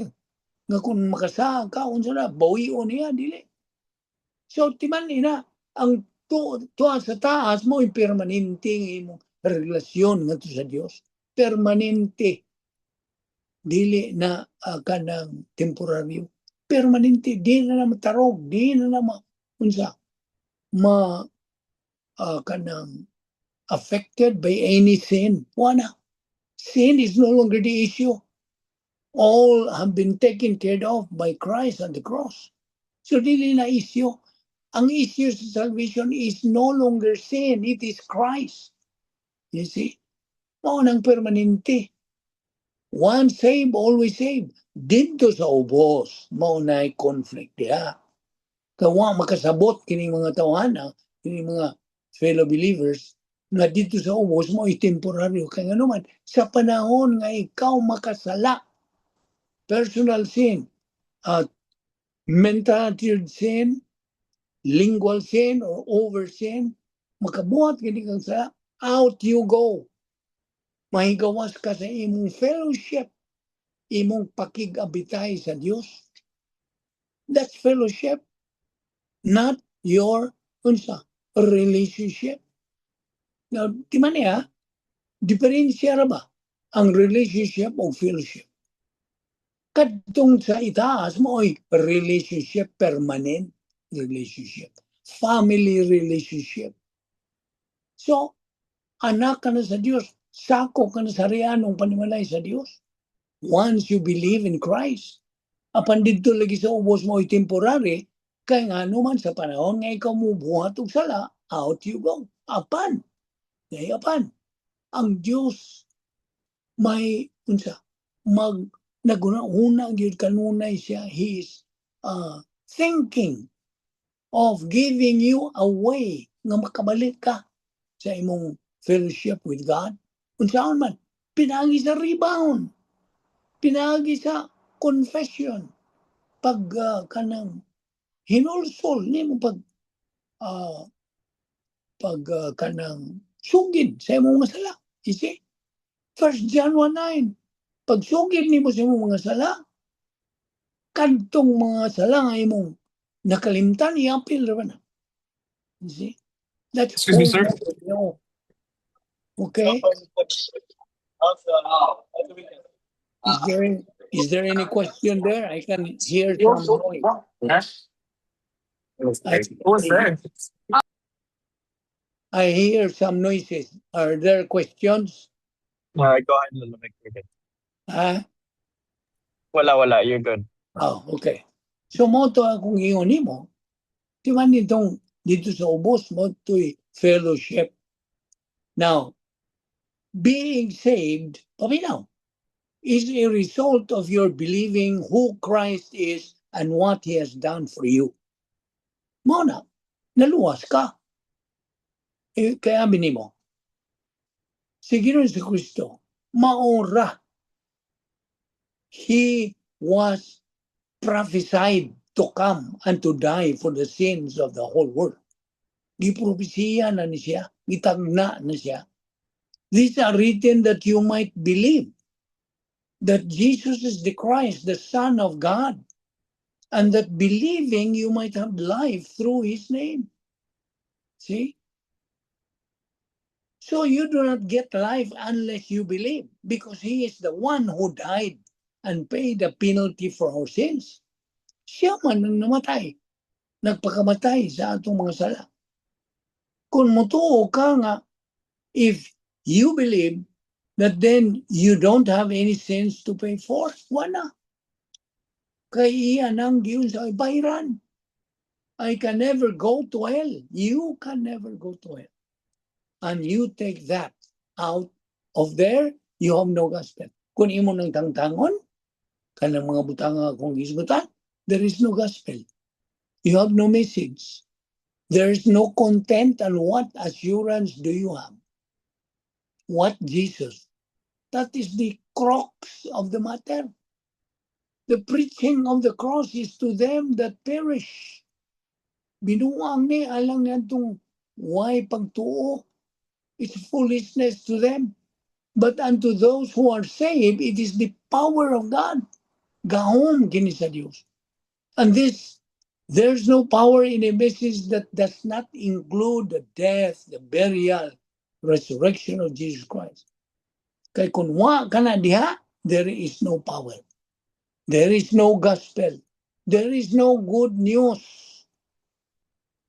nga kung makasaka ka, unsa na bawion niya, dili. So timan ina ang tuwa sa taas mo, permanente ang imong relasyon ngadto sa Dios, permanente, dili na kanang temporaryo, permanente, di na na matarog, di na na ma, unsa ma kanang affected by any sin. Wala. Sin is no longer the issue. All have been taken care of by Christ on the cross. So dili na issue. Ang issue sa salvation is no longer sin, it is Christ. You see? Mao nang permanente. Once saved, always saved. Dito sa ubos, mao na conflict diha. Kawa makasabot kining mga tawhana, kining mga fellow believers, nga dito sa ubos mo temporaryo. Kaya nga naman, sa panahon nga ikaw makasala, personal sin, at mental sin, lingual sin, or over sin, makabuhat kini kang sa, out you go. Mahigawas ka sa imong fellowship, imong pakig-abitay sa Dios. That's fellowship, not your unsa, relationship. Now, di man niya, diferensya ra ba ang relationship o fellowship? Kadtong sa itaas mo ay relationship, permanent relationship, family relationship. So, anak ka na sa Diyos, Sako ka na sa rianong panimalay sa Dios. Once you believe in Christ. Apan didto lagi sa ubos mo temporary, kay nga man sa panahon nga ikaw mo buhat og sala, out you go. Apan, kay apan, ang Dios may unsa mag naguna-una gyud kanunay siya. He is thinking of giving you a way nga makabalik ka sa imong fellowship with God. Unsaon man? Pinaagi sa rebound. Pinaagi sa confession. Pag kanang hinulsol nimo pag kanang sugid sa imong mga sala. You see? 1 John 1:9. Pag sugid nimo sa imong mga sala, kadtong mga sala nga imong nakalimtan, iapil ra ba na? You see? That's Excuse me, sir? No. Okay. Is there any question there? I can hear some noise. Who was there? I hear some noises. Are there questions? Go ahead, Lolo Vic. You're good. Ah? Wala, wala. You're good. Oh, okay. So mao to akong ingon nimo. Di man nitong dito sa ubos mao to'y fellowship. Now, being saved, paminaw, is a result of your believing who Christ is and what He has done for you. Mao na, naluwas ka. Eh, kaya nimo, si Ginoong Kristo, mao ra, He was prophesied to come and to die for the sins of the whole world. Gipropesiya na ni siya, gitagna na siya. These are written that you might believe that Jesus is the Christ, the Son of God, and that believing you might have life through his name. See? So you do not get life unless you believe, because he is the one who died and paid the penalty for our sins. Siya man ang namatay. Nagpakamatay sa atong mga sala. Kung mutuo ka nga, if you believe that then you don't have any sins to pay for, wala. Kay iya nang giunsa bayran. I can never go to hell. You can never go to hell. And you take that out of there, you have no gospel. Kung imo nang tangtangon, kanang mga butanga akong gisgutan, there is no gospel. You have no message. There is no content, and what assurance do you have? What Jesus? That is the crux of the matter. The preaching of the cross is to them that perish. Binuang ni alang ngadtong way pagtuo. It's foolishness to them. But unto those who are saved, it is the power of God. Gahom kini sa Dios. And this, there's no power in a message that does not include the death, the burial, resurrection of Jesus Christ. Kay kung wa ka na diha, there is no power. There is no gospel. There is no good news.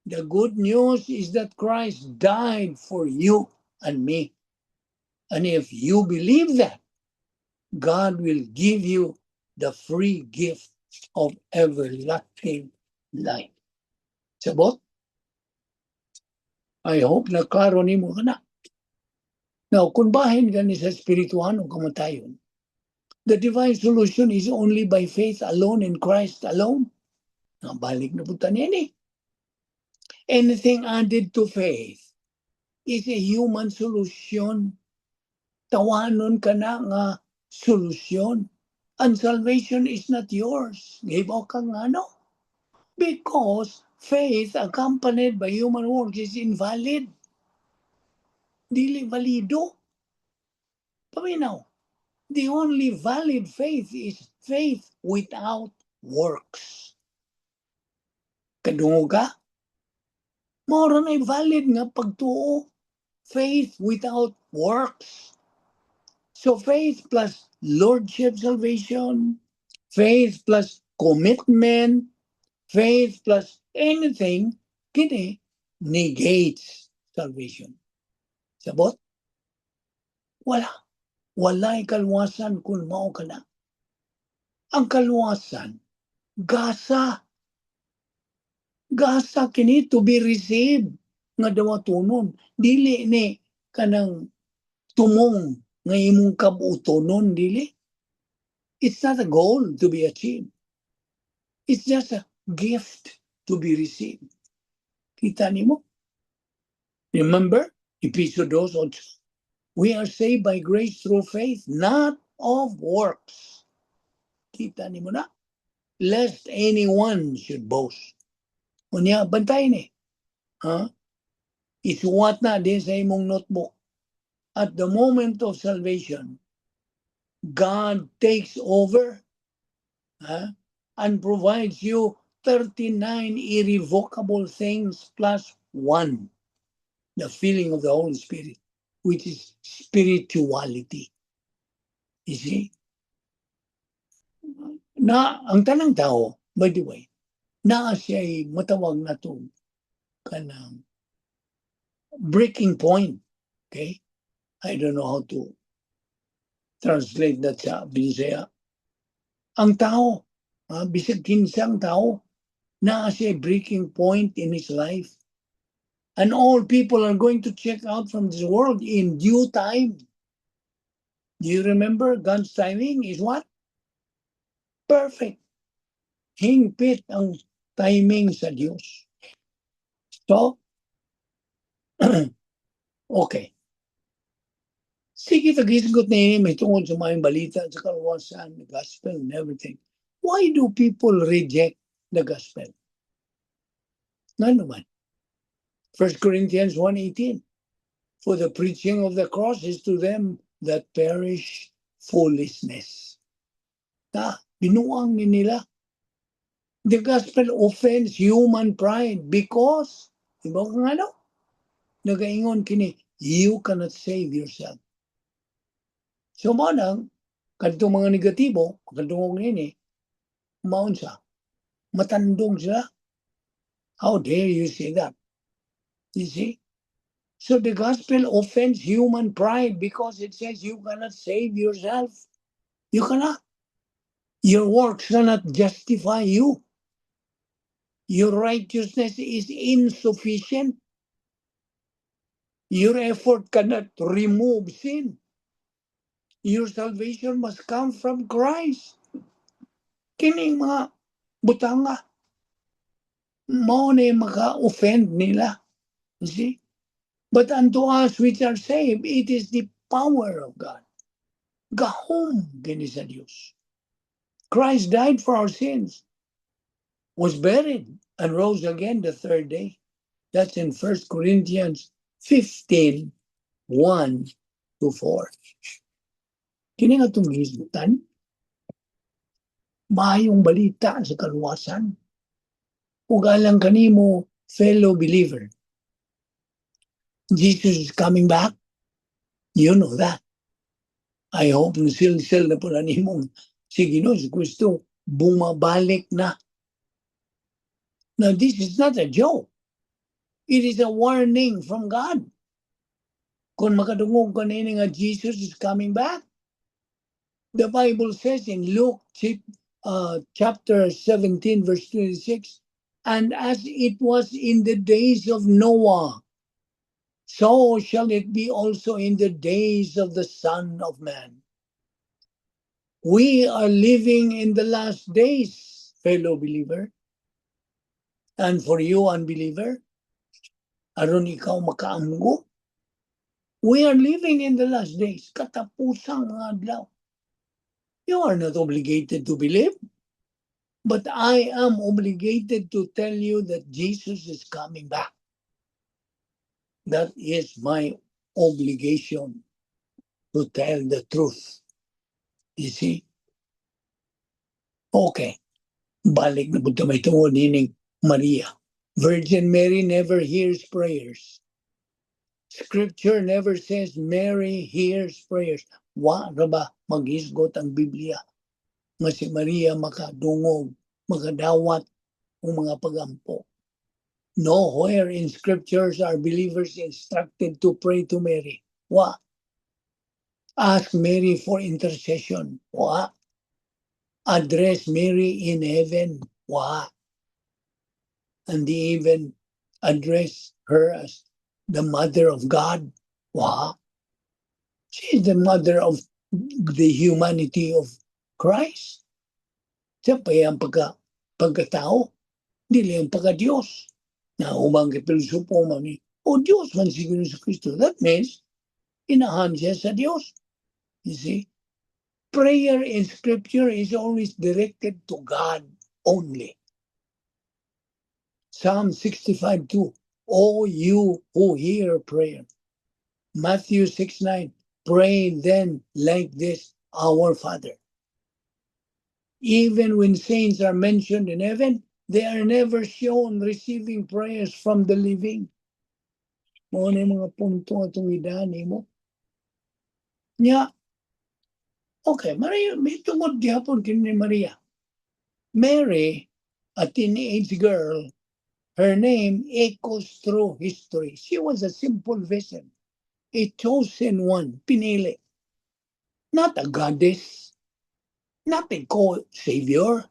The good news is that Christ died for you and me. And if you believe that, God will give you the free gift of everlasting life. Sabot? I hope na klaro nimo kana. Now, kung bahin gani sa espirituhanong kamatayon, the divine solution is only by faith alone in Christ alone. Balik na punta niya ni. Anything added to faith is a human solution. Tawanon ka na nga solusyon. And salvation is not yours. Gibaw ka nga no? Because faith accompanied by human works is invalid. Dili valido. Paminaw. The only valid faith is faith without works. Kadungog ka? Mao ra na valid nga pagtuo. Faith without works. So faith plus lordship salvation, faith plus commitment, faith plus anything, kini negates salvation. Sabot? Wala. Walay kaluwasan kung mao ka na. Ang kaluwasan, gasa. Gasa kini to be received nga dawatonon. Dili ni kanang tumong nga imong kabutonon, dili. It's not a goal to be achieved. It's just a gift to be received. Kita nimo? Remember, Episo 2:8. We are saved by grace through faith, not of works. Kita nimo na? Lest anyone should boast. Unya, bantay ni. Ha? Isuwat na din sa imong notebook. At the moment of salvation, God takes over, ha, and provides you 39 irrevocable things plus one, the filling of the Holy Spirit, which is spirituality. You see? Na, ang tanang tao, by the way, naa siya matawag na to kanang breaking point. Okay? I don't know how to translate that sa Bisaya. Ang tao, bisag kinsang tao, naa siya breaking point in his life. And all people are going to check out from this world in due time. Do you remember God's timing is what? Perfect. Hingpit ang timing sa Diyos. So, okay. Sige, tag-hisgot na ini, may tungod sa maayong balita sa kaluwasan, the gospel and everything. Why do people reject the gospel? Ngano man? 1 Corinthians 1:18. For the preaching of the cross is to them that perish foolishness. Ta, binuang ni nila. The gospel offends human pride because, di ba kung ano? Nagaingon kini, you cannot save yourself. So mao nang, kadtong mga negatibo, kadtong nini, maunsa, matandong sila. How dare you say that? You see? So the gospel offends human pride because it says you cannot save yourself. You cannot. Your works cannot justify you. Your righteousness is insufficient. Your effort cannot remove sin. Your salvation must come from Christ. Kining mga butanga, mao na yung maka-offend nila. You see? But unto us which are saved, it is the power of God. Gahom kini sa Dios. Christ died for our sins, was buried, and rose again the third day. That's in 1 Corinthians 15, 1 to 4. Kini nga itong hisgutan, maayong balita sa kaluwasan. Ug alang kanimo, fellow believer, Jesus is coming back. You know that. I hope nasilsil na po na nimong si Ginoo Kristo bumabalik na. Now, this is not a joke. It is a warning from God. Kung makadungog ka nini nga Jesus is coming back. The Bible says in Luke chapter 17, verse 26, "And as it was in the days of Noah, so shall it be also in the days of the Son of Man." We are living in the last days, fellow believer. And for you, unbeliever, aron ikaw makaamgo, we are living in the last days. Katapusang mga adlaw. You are not obligated to believe, but I am obligated to tell you that Jesus is coming back. That is my obligation to tell the truth. You see? Okay. Balik na punta may tungod nining Maria. Virgin Mary never hears prayers. Scripture never says Mary hears prayers. Wa ra ba maghisgot ang Biblia nga si Maria makadungog, makadawat ng mga pagampo? Nowhere in scriptures are believers instructed to pray to Mary. Wa. Ask Mary for intercession. Wa. Address Mary in heaven. Wa. And they even address her as the mother of God. Wa. She is the mother of the humanity of Christ. Siya pa ang pagkatao, dili ang pagka-Diyos. Na ubang kay pilosopo man ni, o Diyos man si Jesu Kristo. That means, inahan siya sa Diyos. You see? Prayer in Scripture is always directed to God only. Psalm 65:2, "O you who hear prayer." Matthew 6:9, "Pray then like this, 'Our Father.'" Even when saints are mentioned in heaven, they are never shown receiving prayers from the living. Mao na yung mga punto atong idani mo. Nya, okay, Maria, may tungod gihapon kini ni Maria. Mary, a teenage girl, her name echoes through history. She was a simple vessel, a chosen one, pinili. Not a goddess, not a co-savior,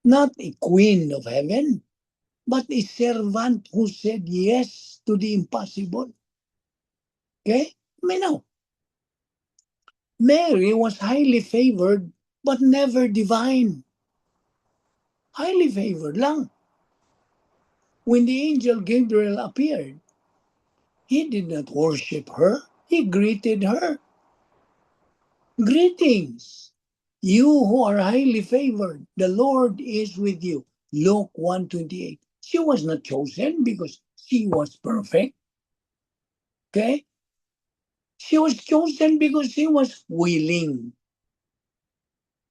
not a queen of heaven, but a servant who said yes to the impossible. Okay? Now, Mary was highly favored but never divine. Highly favored lang. When the angel Gabriel appeared, he did not worship her. He greeted her. "Greetings, you who are highly favored. The Lord is with you." Luke 1:28. She was not chosen because she was perfect. Okay? She was chosen because she was willing.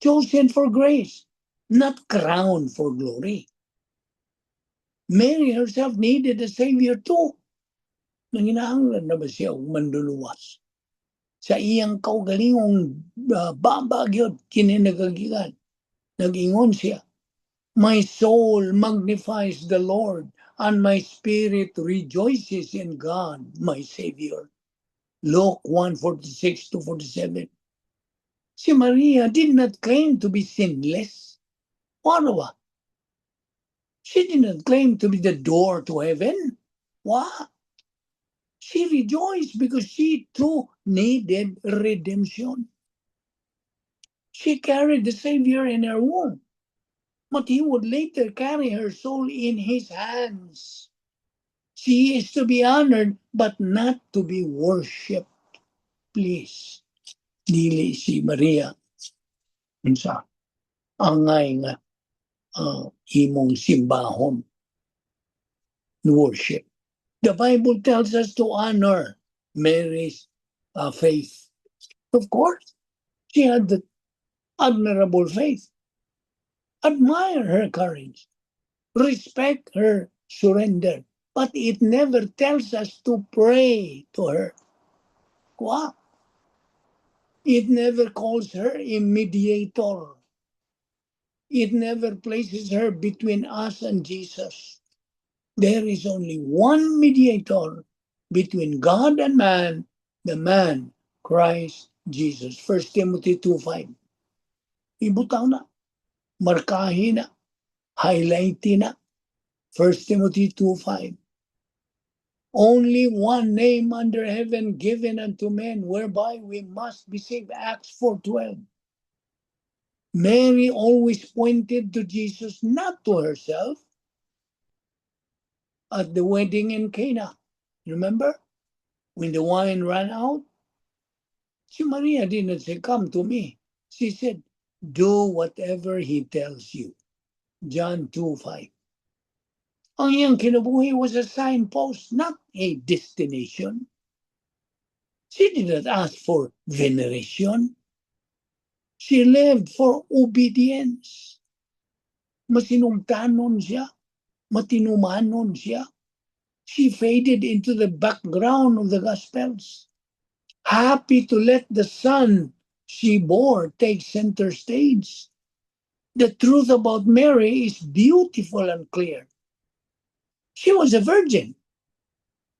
Chosen for grace, not crowned for glory. Mary herself needed a savior too. Nanginahanglan na ba siya og manduluwas? Sa iyang kaugalingong baba gyud kini nagagikan. Nag-ingon siya, "My soul magnifies the Lord, and my spirit rejoices in God, my Savior." Luke 1:46 to 47. Si Maria did not claim to be sinless. Ano ba? She did not claim to be the door to heaven. Why? She rejoiced because she too needed redemption. She carried the Savior in her womb, but he would later carry her soul in his hands. She is to be honored, but not to be worshipped. Please, dili si Maria unsa angay nga imong simbahon, worship. The Bible tells us to honor Mary's faith. Of course, she had the admirable faith. Admire her courage. Respect her surrender. But it never tells us to pray to her. Wow. It never calls her a mediator. It never places her between us and Jesus. There is only one mediator between God and man, the man, Christ Jesus. 1 Timothy 2:5. Ibutang na. Markahin na. Highlightin na. 1 Timothy 2:5. Only one name under heaven given unto men whereby we must be saved. Acts 4:12. Mary always pointed to Jesus, not to herself. At the wedding in Cana, remember? When the wine ran out, si Maria did not say, "Come to me." She said, "Do whatever he tells you." John 2:5. Ang iyang kinabuhi was a signpost, not a destination. She did not ask for veneration. She lived for obedience. Masinugtanon siya. Matinumanon siya. She faded into the background of the Gospels, happy to let the son she bore take center stage. The truth about Mary is beautiful and clear. She was a virgin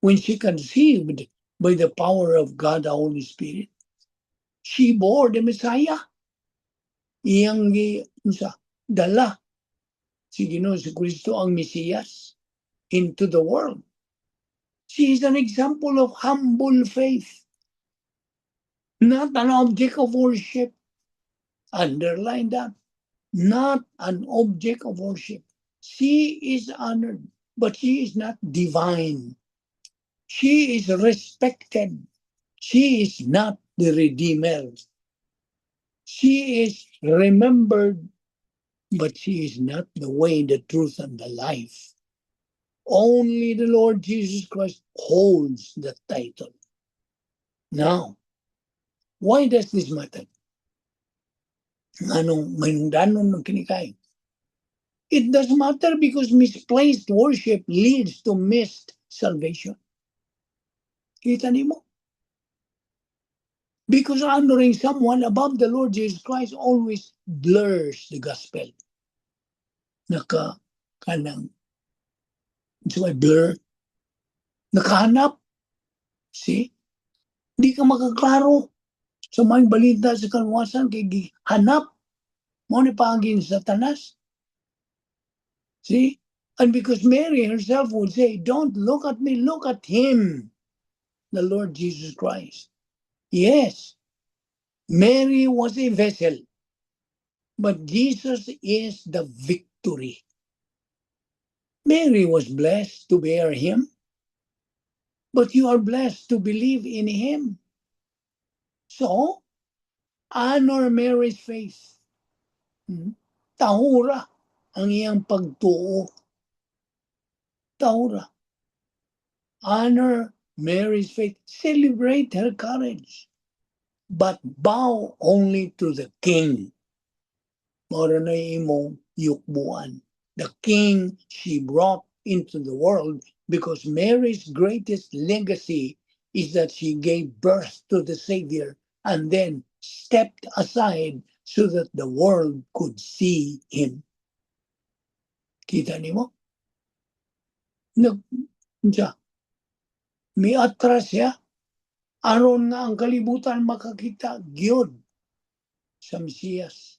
when she conceived by the power of God the Holy Spirit. She bore the Messiah. Iyang gi unsa dala si Ginoo si Kristo ang Mesiyas into the world. She is an example of humble faith, not an object of worship. Underline that. Not an object of worship. She is honored, but she is not divine. She is respected. She is not the Redeemer. She is remembered, but she is not the way, the truth, and the life. Only the Lord Jesus Christ holds the title. Now, why does this matter? Nganong mahinungdanon man kini kay? It does matter because misplaced worship leads to missed salvation. Kita nimo? Because honoring someone above the Lord Jesus Christ always blurs the gospel. Naka kanang so may blur. Nakahanap. See? Di ka makaklaro sa mga balita sa kaluwasan kay gihanap mao ni paagi ni Satanas. See? And because Mary herself would say, "Don't look at me, look at him, the Lord Jesus Christ." Yes, Mary was a vessel, but Jesus is the victory. Mary was blessed to bear him, but you are blessed to believe in him. So, honor Mary's faith. Tahura ang iyang pagtuo. Tahura. Honor Mary's faith. Celebrate her courage. But bow only to the King. Mao na imong yukbuan. The King she brought into the world, because Mary's greatest legacy is that she gave birth to the Savior and then stepped aside so that the world could see him. Kita nimo? Nag, siya, miatras siya, aron nga ang kalibutan makakita gyud sa Mesiyas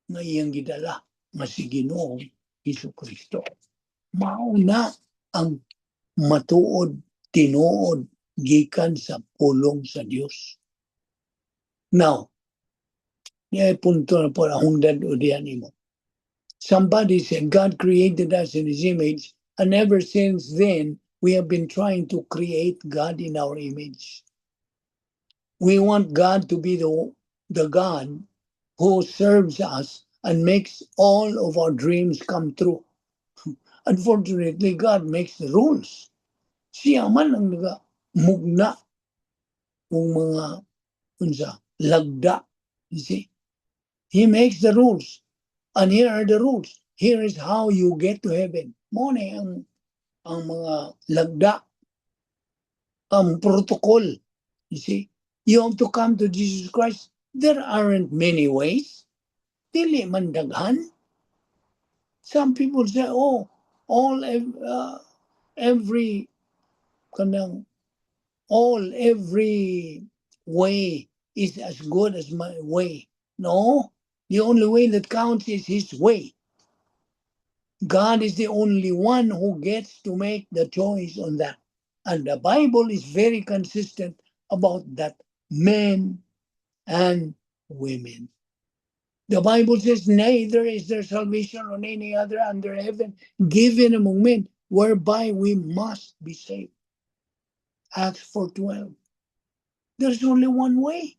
nga iyang gidala nga si Ginoong Hesus Kristo. Mao na ang matuod, tinuod gikan sa pulong sa Dios. Now, niya punto na po hungdan o diyan nimo. Somebody said God created us in His image, and ever since then, we have been trying to create God in our image. We want God to be the God who serves us and makes all of our dreams come true. Unfortunately, God makes the rules. Siya man ang naga mugna og mga unsa lagda. You see? He makes the rules. And here are the rules. Here is how you get to heaven. Mao na ang mga lagda, ang protocol. You see? You have to come to Jesus Christ. There aren't many ways. Dili man daghan. Some people say, "Oh, all every kanang all every way is as good as my way." No, the only way that counts is His way. God is the only one who gets to make the choice on that. And the Bible is very consistent about that, men and women. The Bible says, "Neither is there salvation on any other under heaven given among men whereby we must be saved." Acts 4:12. There's only one way.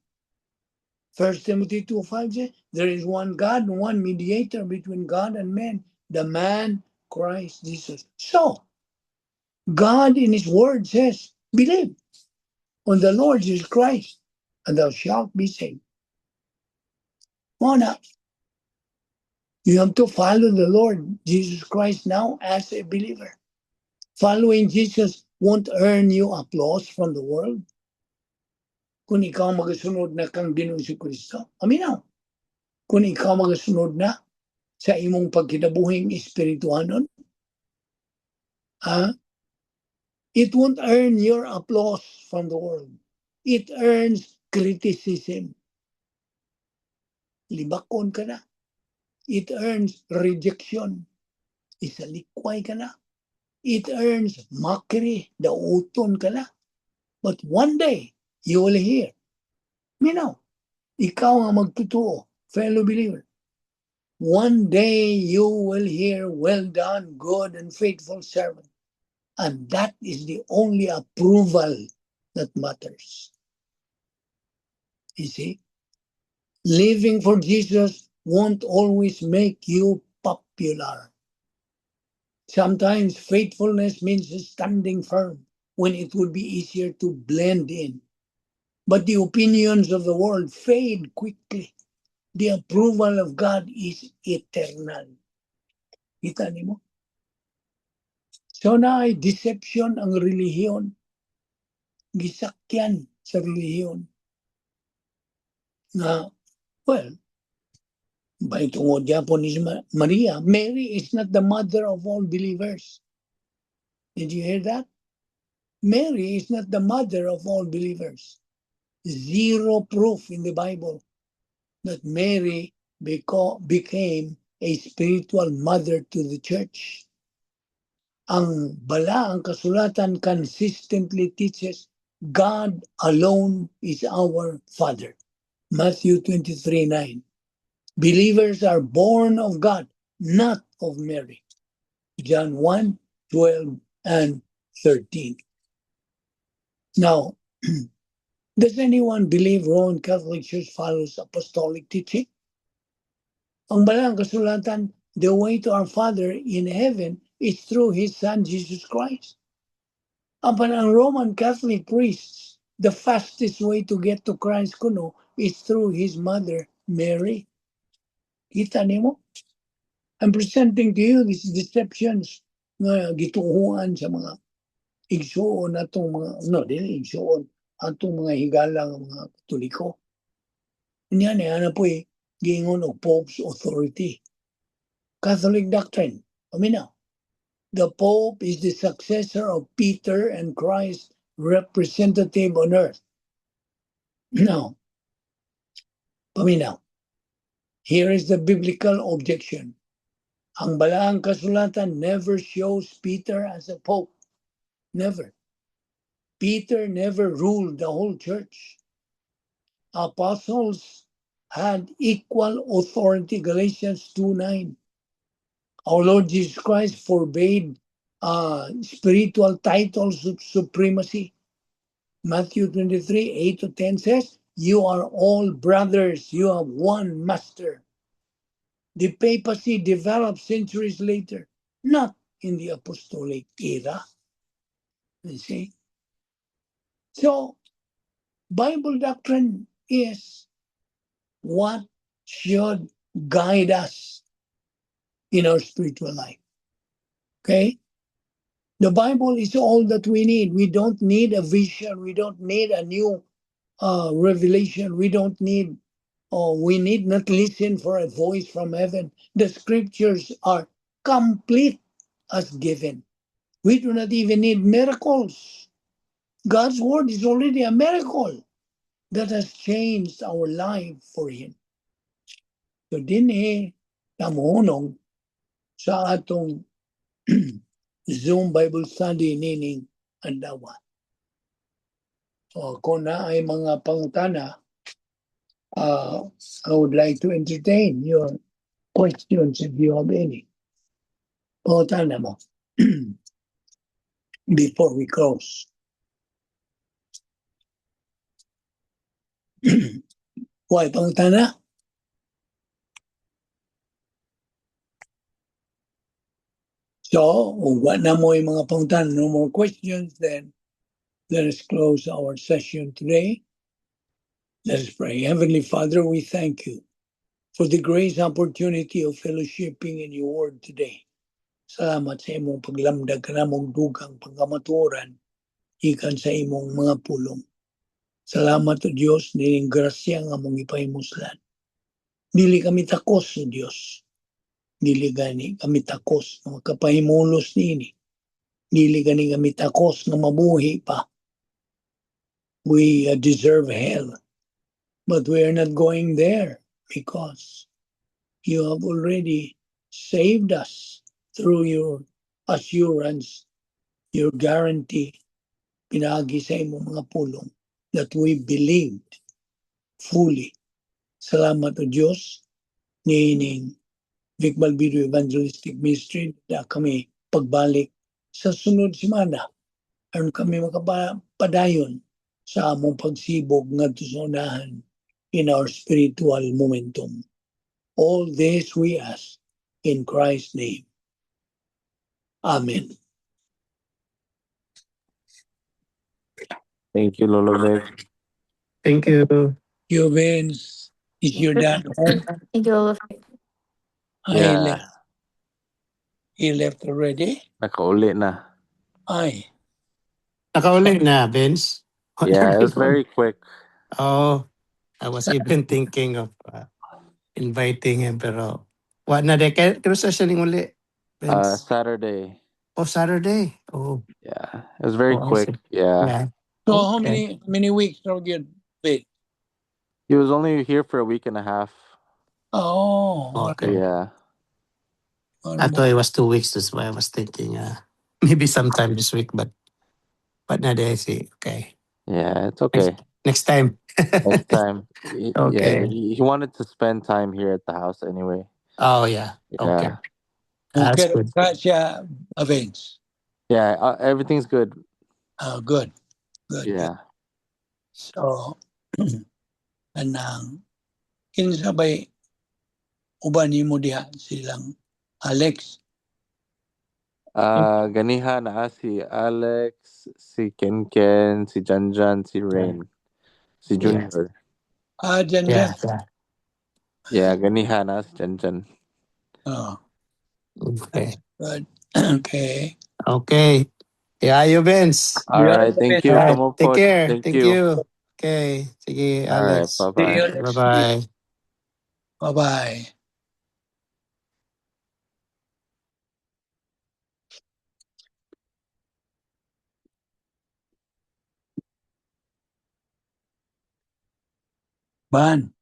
First Timothy 2:5 says, "There is one God and one mediator between God and men, the man Christ Jesus." So, God in His Word says, "Believe on the Lord Jesus Christ, and thou shalt be saved." Mao na, you have to follow the Lord Jesus Christ now as a believer. Following Jesus won't earn you applause from the world. Kung ikaw magasunod na kang Ginoong Kristo, aminaw. Kung ikaw magasunod na sa imong pagkinabuhing espirituhanon, ha? It won't earn your applause from the world. It earns criticism. Libakon ka na. It earns rejection. Isalikway ka na. It earns mockery. Dauton ka na. But one day, you will hear. Minaw, ikaw ang magtotoo, fellow believer. One day you will hear, "Well done, good and faithful servant." And that is the only approval that matters. You see? Living for Jesus won't always make you popular. Sometimes faithfulness means standing firm when it would be easier to blend in. But the opinions of the world fade quickly. The approval of God is eternal. Kita nimo? So naay deception ang relihiyon. Gisakyan sa relihiyon. Nga, well, by tungod gyapon ni Maria, Mary is not the mother of all believers. Did you hear that? Mary is not the mother of all believers. Zero proof in the Bible that Mary became a spiritual mother to the church. Ang balaang kasulatan consistently teaches God alone is our Father. Matthew 23:9. Believers are born of God, not of Mary. John 1:12 and 13. Now, does anyone believe Roman Catholic Church follows apostolic teaching? Ang balaang kasulatan, the way to our Father in heaven is through His Son, Jesus Christ. Apan ang Roman Catholic priests, the fastest way to get to Christ kuno is through His mother, Mary. Kita nimo? I'm presenting to you these deceptions nga gituohan sa mga igsuon atong mga, no, dili igsuon, atong mga higala nga mga Katoliko. Unya ni ana po'y giingon og Pope's authority. Catholic doctrine. Paminaw. The Pope is the successor of Peter and Christ's representative on earth. Now, paminaw. Here is the biblical objection. Ang balaang kasulatan never shows Peter as a pope. Never. Peter never ruled the whole church. Apostles had equal authority, Galatians 2:9. Our Lord Jesus Christ forbade spiritual titles of supremacy. Matthew 23, 8 to 10 says, "You are all brothers, you have one master." The papacy developed centuries later, not in the apostolic era. You see? So, Bible doctrine is what should guide us in our spiritual life. Okay? The Bible is all that we need. We don't need a vision. We don't need a new revelation. We don't need, oh, we need not listen for a voice from heaven. The scriptures are complete as given. We do not even need miracles. God's word is already a miracle that has changed our life for Him. So dinhi ta mohunong sa atong Zoom Bible study nining adlaw. So kung naay mga pangutana, I would like to entertain your questions if you have any. Pangutana mo before we close. Why pangutana? So, kung wa na moy mga pangutana, no more questions, then let us close our session today. Let us pray. Heavenly Father, we thank you for the grace opportunity of fellowshipping in your word today. Salamat sa imong paglamdag kanamong dugang pagkamatuoran gikan sa imong mga pulong. Salamat o Dios nining grasya nga among gipahimuslan. Dili kami takos, o Dios. Dili gani kami takos nga makapahimulos niini. Dili gani kami takos nga mabuhi pa. We deserve hell, but we are not going there. Because you have already saved us through your assurance, your guarantee, pinaagi sa imong mga pulong that we believed fully. Salamat, O Diyos, niining Vic Balbido Evangelistic Ministry na kami pagbalik sa sunod semana aron kami makapadayon sa among pagsibog ngadto sa unahan in our spiritual momentum. All this we ask in Christ's name. Amen. Thank you, Lolo Vic. Thank you. You, Vince, is your dad home? Thank you, Lolo. I Yeah. left. He left already? Nakauli na. Ay, Nakauli na, Vince. Yeah, it was very quick. Oh, I was even thinking of inviting him, pero wa na de. Kaya sa siya ning uli, Vince? Saturday. Oh, Saturday. Oh, Yeah, it was very Oh, I quick. see. Yeah. Yeah. So how many weeks are you been? He was only here for a week and a half. Oh, Okay. Yeah. I thought it was 2 weeks. That's why I was thinking maybe sometime this week, but na de, see. Okay. Yeah, it's okay. Next time. Next time. Okay. Yeah, he wanted to spend time here at the house anyway. Oh, yeah. Okay. Yeah. That's Okay, good. Siya, Vince. Yeah, everything's good. Oh, good. Good. Yeah. So, kanang kinsa bay uban nimo diha, silang Alex? Ganiha na si Alex, si Ken Ken, si Janjan, si Rain, si Junior. Ah, dyan Yeah. dyan. Yeah, ganiha na si Janjan. Oh, Okay. good. Okay. Okay. Yeah, you, Vince. All Yeah, right, thank you. All right. Kamu Take po. care. Thank Thank you. you. Okay. Sige, All right, Alex. See you bye-bye. next week. Bye-bye. Bye-bye. Ban.